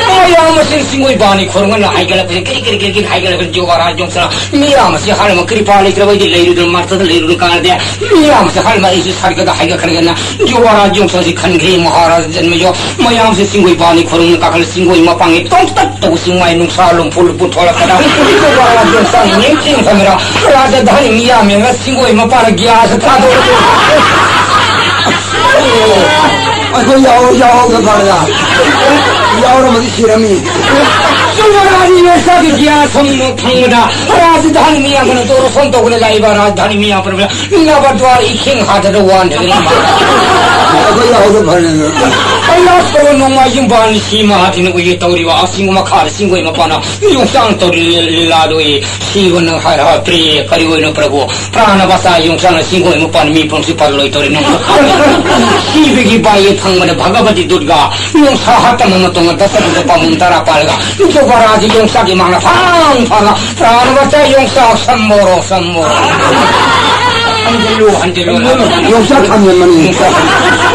ꯃꯌꯥꯝ ꯑꯁꯤ ꯆꯤꯡꯒꯣꯏ ꯕꯥꯔꯅꯤ ꯈꯣꯏꯔꯝꯒꯅ ꯍꯥꯏꯒꯠꯂꯛꯄꯁꯦ ꯀꯔꯤ ꯀꯔꯤ ꯀꯔꯤ ꯀꯔꯤ ꯍꯥꯏꯒꯠꯂꯛꯄ ꯖꯣꯕꯥꯔꯥ ꯖꯣꯡꯁꯅ ꯃꯤꯌꯥꯝ ꯑꯁꯤ ꯍꯥꯠꯂꯝꯃ ꯀ꯭ꯔꯤꯄꯥ ꯂꯩꯇ꯭ꯔꯕ ꯑꯩꯗꯤ ꯂꯩꯔꯨꯗꯅ ꯃꯔꯛꯇꯗ ꯂꯩꯔꯨꯗꯅ ꯀꯥꯟꯅꯗꯦ꯫ ꯃꯤꯌꯥꯝꯁꯦ ꯍꯜꯃ ꯑꯩꯁꯨ ꯁꯔꯒꯗ ꯍꯥꯏꯒꯠꯈ꯭ꯔꯒꯦꯅ ꯌꯨꯕꯔꯥꯖ ꯌꯣꯡꯆꯥꯡꯁꯤ ꯈꯟꯈ꯭ꯔꯦ ꯃꯍꯥꯔꯥꯖ ꯖꯟꯃꯌꯣ꯫ ꯃꯌꯥꯝꯁꯦ ꯆꯤꯡꯒꯣꯏ ꯕꯥꯔꯅꯤ ꯈꯣꯏꯔꯝꯅ ꯀꯥꯈꯠꯂ ꯆꯤꯡꯒꯣꯏ ꯃꯄꯥꯡꯒꯤ ꯇꯣꯡꯇꯛ ꯇꯧꯕ ꯆꯤꯡꯃꯥꯏ ꯅꯨꯡꯁꯥ ꯂꯨꯝꯐꯨ ꯂꯨꯝꯐꯨ ꯊꯣꯛꯂꯛꯄꯗ ꯌꯨꯕꯔꯥꯖ ꯌꯣꯡꯆꯥꯡ ꯅꯤꯡꯊꯤꯡ ꯈꯪꯗ꯭ꯔ ꯔꯥꯖꯙꯥꯅꯤ ꯃꯤꯌꯥꯝ ꯌꯦꯡꯉ ꯆꯤꯡꯒꯣꯏ ꯃꯄꯥꯟ ꯒ꯭ꯌꯥꯁ ꯊꯥꯗꯣꯛꯑꯦ꯫ ꯑꯩꯈꯣꯏ ꯌꯥꯎ-, ꯌꯥꯎꯍꯧꯗ ꯐꯔꯦꯗ꯫ ꯌꯥꯎꯔꯝꯃꯗꯤ ꯁꯤꯔꯝꯃꯤ꯫ ꯌꯨꯕꯔꯥꯖ ꯌꯣꯡꯆꯥꯡꯒꯤ ꯒ꯭ꯌꯥꯁ ꯑꯃꯨꯛ ꯐꯪꯕꯗ ꯔꯥꯖꯙꯥꯅꯤ ꯃꯤꯌꯥꯝ ꯀꯩꯅꯣ ꯇꯧꯔ ꯐꯣꯟ ꯇꯧꯕꯗ ꯂꯥꯛꯏꯕ ꯔꯥꯖꯙꯥꯅꯤ ꯃꯤꯌꯥꯝ ꯄꯨꯝꯅꯃꯛ ꯅꯕꯗ꯭ꯋꯥꯔ ꯏꯈꯦꯡ ꯍꯥꯗꯅ ꯋꯥꯟꯗꯅ ꯏꯃꯥ꯫ ꯑꯩꯈꯣꯏ ꯌꯥꯎꯗ ꯐꯔꯦꯅ꯫ ꯀꯩꯂꯥꯁ ꯀꯧꯕ ꯅꯣꯡꯃꯥꯏꯖꯤꯡ ꯕꯥꯟ ꯁꯤ ꯃꯍꯥꯗꯤꯅ ꯎꯏꯌꯦ ꯇꯧꯔꯤꯕ ꯑꯁꯤꯡ ꯃꯈꯥꯗ ꯆꯤꯡꯒꯣꯏ ꯃꯄꯥꯟꯅ ꯌꯣꯡꯆꯥꯡ ꯇꯧꯔꯤ ꯂꯤꯂꯥꯗꯣ ꯎꯏꯌꯦ꯫ ꯁꯤꯕꯅ ꯍꯥꯏꯔ ꯍꯥꯏ ꯄ꯭ꯔꯤꯌꯦ ꯀꯔꯤ ꯑꯣꯏꯅꯣ ꯄ꯭ꯔꯚꯨ? ꯄ꯭ꯔꯥꯅ ꯕꯆꯥ ꯌꯣꯡꯆꯥꯡꯅ ꯆꯤꯡꯒꯣꯏ ꯃꯄꯥꯟ ꯃꯤ ꯄꯨꯝꯁꯤ ꯄꯥꯜꯂꯣꯏ ꯇꯧꯔꯤ ꯅꯣꯡ꯫ ꯁꯤꯕꯒꯤ ꯕꯥꯏꯌꯦ ꯐꯪꯕꯗ ꯚꯒꯕꯇꯤ ꯗꯨꯔꯒꯥ ꯌꯣꯡꯁꯥ ꯍꯥꯠꯇꯅ ꯃꯇꯣꯡ ꯗꯁ ꯄꯨꯖ ꯄꯥꯃꯨꯡ ꯇꯔꯥ ꯄꯥꯜꯂꯒ ꯌꯣꯕꯔꯥꯖ ꯌꯣꯡꯆꯥꯡꯒꯤ ꯃꯥꯡꯅ ꯐꯥꯡ ꯐꯥꯡꯉ ꯄ꯭ꯔꯥꯅꯕꯇ ꯌꯣꯡꯆꯥꯛ ꯁꯝꯃꯣꯔꯣ, ꯁꯝꯃꯣꯔꯣ꯫ ꯍꯟꯖꯤꯜꯂꯨ, ꯍꯟꯖꯤꯜꯂꯨ, ꯌꯣꯡꯆꯥꯛ ꯊꯝꯖꯟꯕꯅꯤ꯫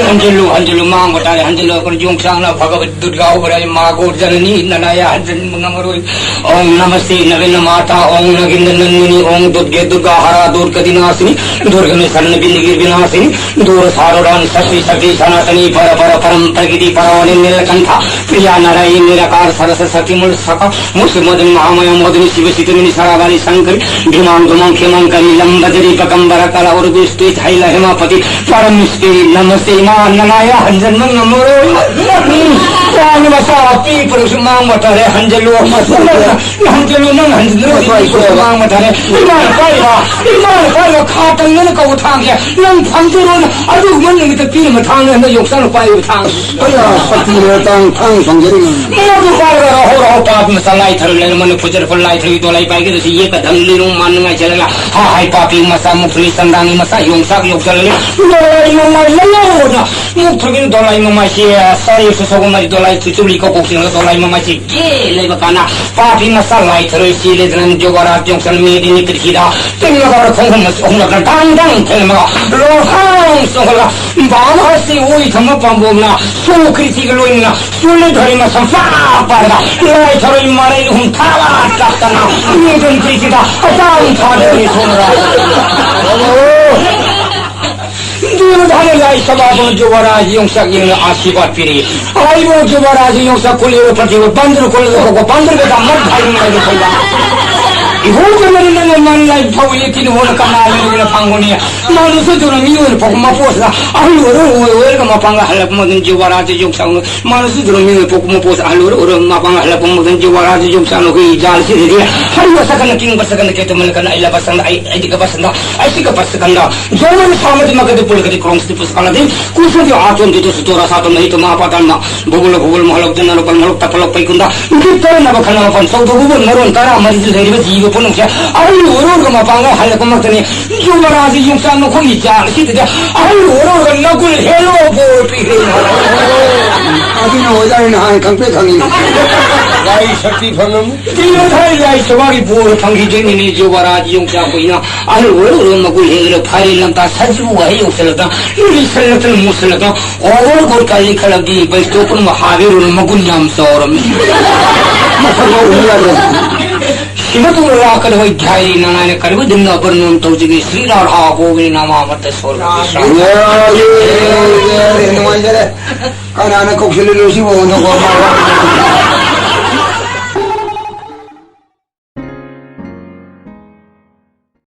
ꯍꯟꯖꯤꯜꯂꯨ, ꯍꯟꯖꯤꯜꯂꯨ, ꯃꯥꯡꯕ ꯇꯥꯔꯦ, ꯍꯟꯖꯤꯜꯂꯨ꯫ ꯑꯩꯈꯣꯏ ꯌꯣꯡꯆꯥꯛꯅ ꯐꯒꯕ ꯗꯨꯔꯒꯥ ꯑꯣꯏꯔꯦ, ꯃꯥꯒꯣ ꯖꯅꯅꯤ, ꯅꯅꯥꯌꯥ ꯍꯟꯖꯤꯟꯕ ꯉꯝꯃꯔꯣꯏ꯫ ॐ नमस्ते नवीन माता, ॐ नगींद्र नंदिनी, ॐ दुर्गे दुर्गा हरा दुर्गति नाशिनी, दुर्ग में शरण बिंद गिर विनाशिनी, दूर सारो रानी शक्ति शक्ति सनातनी, पर पर परम प्रकृति परानी नीलकंठा, प्रिया नारायणी निराकार सरस शक्ति मूल सका, मुझ मदन महामाया मोदिनी शिव सितमिनी सरावाली शंकरी, भीमांग दुमंग खेमंग करी लंबजरी पकंबर कला और विस्तृत हैला हेमापति, परम स्त्री नमस्ते मां ननाया हंजन मंग मोरो। ꯄꯥꯅ ꯃꯆꯥ ꯄꯤꯛꯄꯗꯁꯨ ꯃꯥꯡꯕ ꯇꯥꯔꯦ, ꯍꯟꯖꯜꯂꯨ꯫ ꯍꯟꯖꯜꯂꯨ, ꯅꯪ ꯍꯟꯖꯜꯂꯨ, ꯄꯤꯛꯄꯗꯁꯨ ꯃꯥꯡꯕ ꯇꯥꯔꯦ꯫ ꯏꯃꯥꯅ ꯄꯥꯏꯔꯤꯕ, ꯏꯃꯥꯅ ꯄꯥꯏꯔꯤꯕ ꯈꯥ ꯇꯪꯗꯅ ꯀꯧꯕ ꯊꯥꯡꯁꯦ ꯅꯪ ꯐꯪꯖꯔꯣꯅ ꯑꯗꯨꯒꯨꯝꯕ ꯅꯨꯃꯤꯠꯇ ꯄꯤꯔꯝꯕ ꯊꯥꯡꯅꯦ ꯍꯟꯗꯛ ꯌꯣꯡꯆꯥꯛꯅ ꯄꯥꯏꯔꯤꯕ ꯊꯥꯡ꯫ ꯑꯩꯌꯥ, ꯁꯛꯇꯤꯅ ꯇꯥꯡ ꯊꯥꯡ ꯐꯪꯖꯔꯤꯕꯅꯤ꯫ ꯃꯗꯨ ꯄꯥꯏꯔꯒ ꯔꯥꯍꯧ ꯔꯥꯍꯧ ꯄꯥꯄꯤ ꯃꯆꯥ ꯂꯥꯏ ꯊꯔꯨ ꯂꯩꯔꯝꯃꯅꯤ, ꯐꯨꯖꯔꯛꯄ ꯂꯥꯏ ꯊꯔꯨ ꯗꯣꯂꯥꯏ ꯄꯥꯏꯒꯗꯕꯁꯤ ꯌꯦꯛꯀ ꯗꯪ ꯂꯤꯔꯨꯡ ꯃꯥꯟꯅꯉꯥꯏ ꯆꯠꯂꯒ ꯍꯥ ꯍꯥꯏ ꯄꯥꯄꯤ ꯃꯆꯥ ꯃꯨꯛ ꯊꯨꯔꯤ ꯆꯟꯗꯥꯡꯒꯤ ꯃꯆꯥ ꯌꯣꯡꯆꯥꯛ ꯌꯣꯛꯆꯔꯒ ꯂꯣꯏ ꯃꯃꯥꯏ ꯂꯩꯌꯧꯅ ꯃꯨꯛ ꯊꯨꯔꯤ ꯗꯣꯂꯥꯏ ꯃꯃꯥꯏꯁꯤ ꯁꯔꯤꯁꯨ ꯁꯣꯒꯨꯝꯕꯗꯤ ꯗꯣꯂꯥꯏ ꯆꯨꯆꯨꯂꯤ ꯀꯧꯀꯣꯛꯁꯤꯡꯅ ꯗꯣꯂꯥꯏ ꯃꯃꯥꯏꯁꯤ ꯀꯦ ꯂꯩꯕ ꯀꯥꯟꯗ ꯄꯥꯄꯤ ꯃꯆꯥ ꯂꯥꯏ ꯊꯔꯣꯏ ꯆꯦꯜꯂꯦꯗꯅ ꯖꯣꯒꯔꯥ ꯌꯣꯡꯆꯜ ꯃꯤꯗꯤ ꯅꯤꯇ꯭ꯔꯤꯁꯤꯗ ꯇꯤꯡꯂꯒ ꯈꯣꯡ ꯍꯨꯝꯅ ꯑꯍꯨꯝꯂꯛꯅ ꯗꯥꯡ ꯗꯥꯡ ꯊꯦꯡꯂꯝꯃꯒ ꯂꯣꯡꯁꯥꯡ ꯆꯣꯡꯈꯠꯂꯒ ꯕꯥꯃ ꯑꯁꯤ ꯑꯣꯏ ꯊꯝꯕ ꯄꯥꯝꯕꯣꯝꯅ ꯁꯣ ꯀ꯭ꯔꯤꯁꯤꯒ ꯂꯣꯏꯅꯅ ꯆꯨꯂꯤ ꯊꯔꯣꯏ ꯃꯁꯝ ꯄꯥꯛ ꯄꯥꯏꯔꯒ ꯂꯥꯏ ꯊꯔꯣꯏ ꯃꯔꯩ ꯑꯍꯨꯝ ꯊꯥꯕ ꯇꯥꯛꯇꯅ ꯃꯤꯗꯨꯟ ꯀ꯭ꯔꯤꯁꯤꯗ ꯑꯇꯥꯡ ꯊꯥꯗꯔꯤ ꯁꯣꯝꯗ꯫ ꯗꯨꯔ ꯙꯔ ꯂꯥꯏ ꯁꯚꯥꯕꯨ ꯖꯨꯕꯔꯥꯖ ꯌꯣꯡꯆꯥꯛ ꯌꯦꯡꯅ ꯑꯥꯁꯤꯔꯕꯥꯗ ꯄꯤꯔꯤ꯫ ꯑꯩꯕꯨ ꯖꯨꯕꯔꯥꯖ ꯌꯣꯡꯆꯥꯛ ꯀꯨꯂꯤꯕ ꯄ꯭ꯔꯇꯤꯕ ꯕꯟꯗ꯭ꯔ ꯀꯨꯂꯤꯕ ꯀꯣꯀꯣ ꯕꯟꯗ꯭ꯔ ꯀꯗꯥ ꯃꯠ ꯍꯥꯏꯕ ꯂꯩꯕ ꯈꯪꯕ꯫ ꯏꯍꯧꯗꯅ ꯅꯪꯅ ꯃꯟ ꯂꯥꯏ ꯐꯧ ꯌꯦꯛꯈꯤꯗꯨ ꯍꯣꯅ ꯀꯅꯥ ꯂꯩꯕꯅ ꯐꯪꯒꯅꯤ? ꯃꯥꯅꯁꯨ ꯑꯗꯨꯅ ꯃꯤꯑꯣꯏꯅ ꯐꯥꯎ ꯃꯄꯣꯠꯁꯤꯗ ꯑꯍꯜ ꯑꯣꯏꯔ ꯑꯣꯏꯔ ꯑꯣꯏꯔꯒ ꯃꯄꯥꯡꯒ ꯍꯜꯂꯛꯄ ꯃꯇꯝ ꯖꯨꯕꯔꯥꯖ ꯌꯣꯡꯆꯥꯛꯅ ꯃꯥꯅꯁꯨ ꯑꯗꯨꯅ ꯃꯤꯑꯣꯏ ꯄꯣꯛꯄ ꯃꯄꯣꯠꯁꯤꯗ ꯑꯍꯜ ꯑꯣꯏꯔ ꯑꯣꯏꯔꯒ ꯃꯄꯥꯡꯒ ꯍꯜꯂꯛꯄ ꯃꯇꯝ ꯖꯨꯕꯔꯥꯖ ꯌꯣꯡꯆꯥꯛꯅ ꯑꯩꯈꯣꯏꯒꯤ ꯖꯥꯜꯁꯤꯗꯗꯤ ꯍꯜꯂꯛꯄ ꯁꯀꯟꯗ ꯀꯤꯡꯕ ꯁꯀꯟꯗ ꯀꯦꯇꯨꯃꯜ ꯀꯟꯗ ꯑꯩ ꯂꯕ ꯁꯟꯗ ꯑꯩ ꯑꯩꯗꯤ ꯀꯕ ꯁꯟꯗ ꯑꯩ ꯁꯤ ꯀꯕ ꯁꯀꯟꯗ ꯖꯣꯃꯟ ꯁꯥꯃꯗꯤ ꯃꯀꯗꯤ ꯄꯨꯜꯀꯗꯤ ꯀ꯭ꯔꯣꯡꯁꯤꯗꯤ ꯄꯨꯁꯀꯥꯂꯗꯤ ꯀꯨꯁꯨꯗꯤ ꯑꯥꯆꯣꯟꯗꯤ ꯇꯨꯁꯨ ꯇꯣꯔꯥ ꯁꯥꯇꯣꯝ ꯅꯍꯤ ꯇꯣꯃꯥ ꯄꯥꯇꯥꯟꯃ ꯕꯨꯕꯨꯂ ꯕꯨꯕꯨꯜ ꯃꯍꯂꯣꯛ ꯖꯅ ꯂꯣꯀꯜ ꯃꯍꯂꯣꯛ ꯇꯄꯂꯣꯛ ꯄꯩꯀꯨꯟꯗ ꯅꯨꯄꯤ ꯇꯔꯅꯕ ꯈꯟꯅꯕ ꯐꯝ ꯆꯧꯗ ꯕꯨꯕꯨꯜ ꯃꯔꯣꯟ ꯇꯔꯥ ꯃꯔꯤꯗ ꯂꯩꯔꯤꯕ ꯖꯤꯕ ꯄꯨꯝꯅꯃꯛꯁꯦ ꯑꯍꯜ ꯑꯣꯏꯔꯣꯔꯒ ꯃꯄꯥꯡꯒꯜ ꯍꯜꯂꯛꯄꯃꯛꯇꯅꯤ꯫ ꯌꯨꯕꯔꯥꯖ ꯌꯣꯡꯆꯥꯛ ꯃꯈꯣꯏꯒꯤ ꯖꯥꯜ ꯑꯁꯤꯗꯗꯤ ꯑꯍꯜ ꯑꯣꯏꯔꯣꯔꯒ ꯅꯒꯨꯜ ꯍꯦꯜꯂꯣ ꯕꯣꯔ ꯄꯤꯈ꯭ꯔꯦ꯫ ꯑꯗꯨꯅ ꯑꯣꯖꯥꯅ ꯅꯍꯥꯟ ꯈꯪꯄ꯭ꯔꯦꯛ ꯈꯪꯉꯤ꯫ ꯂꯥꯏ ꯁꯛꯇꯤ ꯐꯪꯉꯝꯃꯤ꯫ ꯖꯤꯕ ꯊꯥꯔꯤ ꯂꯥꯏ ꯁꯣꯕꯥꯒꯤ ꯕꯣꯔ ꯐꯪꯈꯤꯗꯣꯏꯅꯤꯅꯦ꯫ ꯌꯨꯕꯔꯥꯖ ꯌꯣꯡꯆꯥꯛ ꯀꯨꯏꯅ ꯑꯍꯜ ꯑꯣꯏꯔꯣꯔꯒ ꯃꯒꯨꯜ ꯍꯦꯜꯂꯣ ꯐꯔꯦ ꯂꯝꯇꯥ ꯁꯖꯤꯕꯨ ꯋꯥꯍꯩ ꯌꯧꯁꯜꯂꯛꯇꯅ ꯂꯤꯁꯜꯂꯛꯇꯅ ꯃꯨꯁꯜꯂꯛꯇꯅ ꯑꯣꯚꯔ ꯒꯣꯜ ꯀꯥꯂꯤ ꯈꯜꯂꯛꯇꯤ ꯕꯩꯁꯇꯣꯛ ꯄꯨꯝꯅꯃꯛ ꯍꯥꯕꯤꯔꯨꯅ ꯃꯒꯨꯟ ꯌꯥꯝ ꯆꯥꯎꯔꯝꯃꯤ꯫ ꯃꯁꯛ ꯎꯕ ꯌꯥꯗ꯭ꯔꯦ꯫ ꯁꯤꯕ ꯇꯨꯡꯗ ꯂꯥꯛꯀꯗꯕ ꯙꯥꯏꯔꯤ ꯅꯉꯥꯏꯅ ꯀꯔꯤꯕ ꯗꯤꯟꯅ ꯕꯔꯅꯣꯟ ꯇꯧꯖꯒꯦ ꯁ꯭ꯔꯤ ꯔꯥꯙꯥ ꯒꯣꯕꯤꯟ ꯅꯃꯥ ꯑꯃꯠꯇ ꯁꯣꯜꯂꯒꯦ꯫ ꯌꯥꯔꯦ, ꯌꯥꯔꯦ, ꯅꯨꯡꯉꯥꯏꯖꯔꯦ꯫ ꯀꯅꯥꯅ ꯀꯧꯁꯤꯜꯂꯤꯅꯣ ꯁꯤꯕꯨ?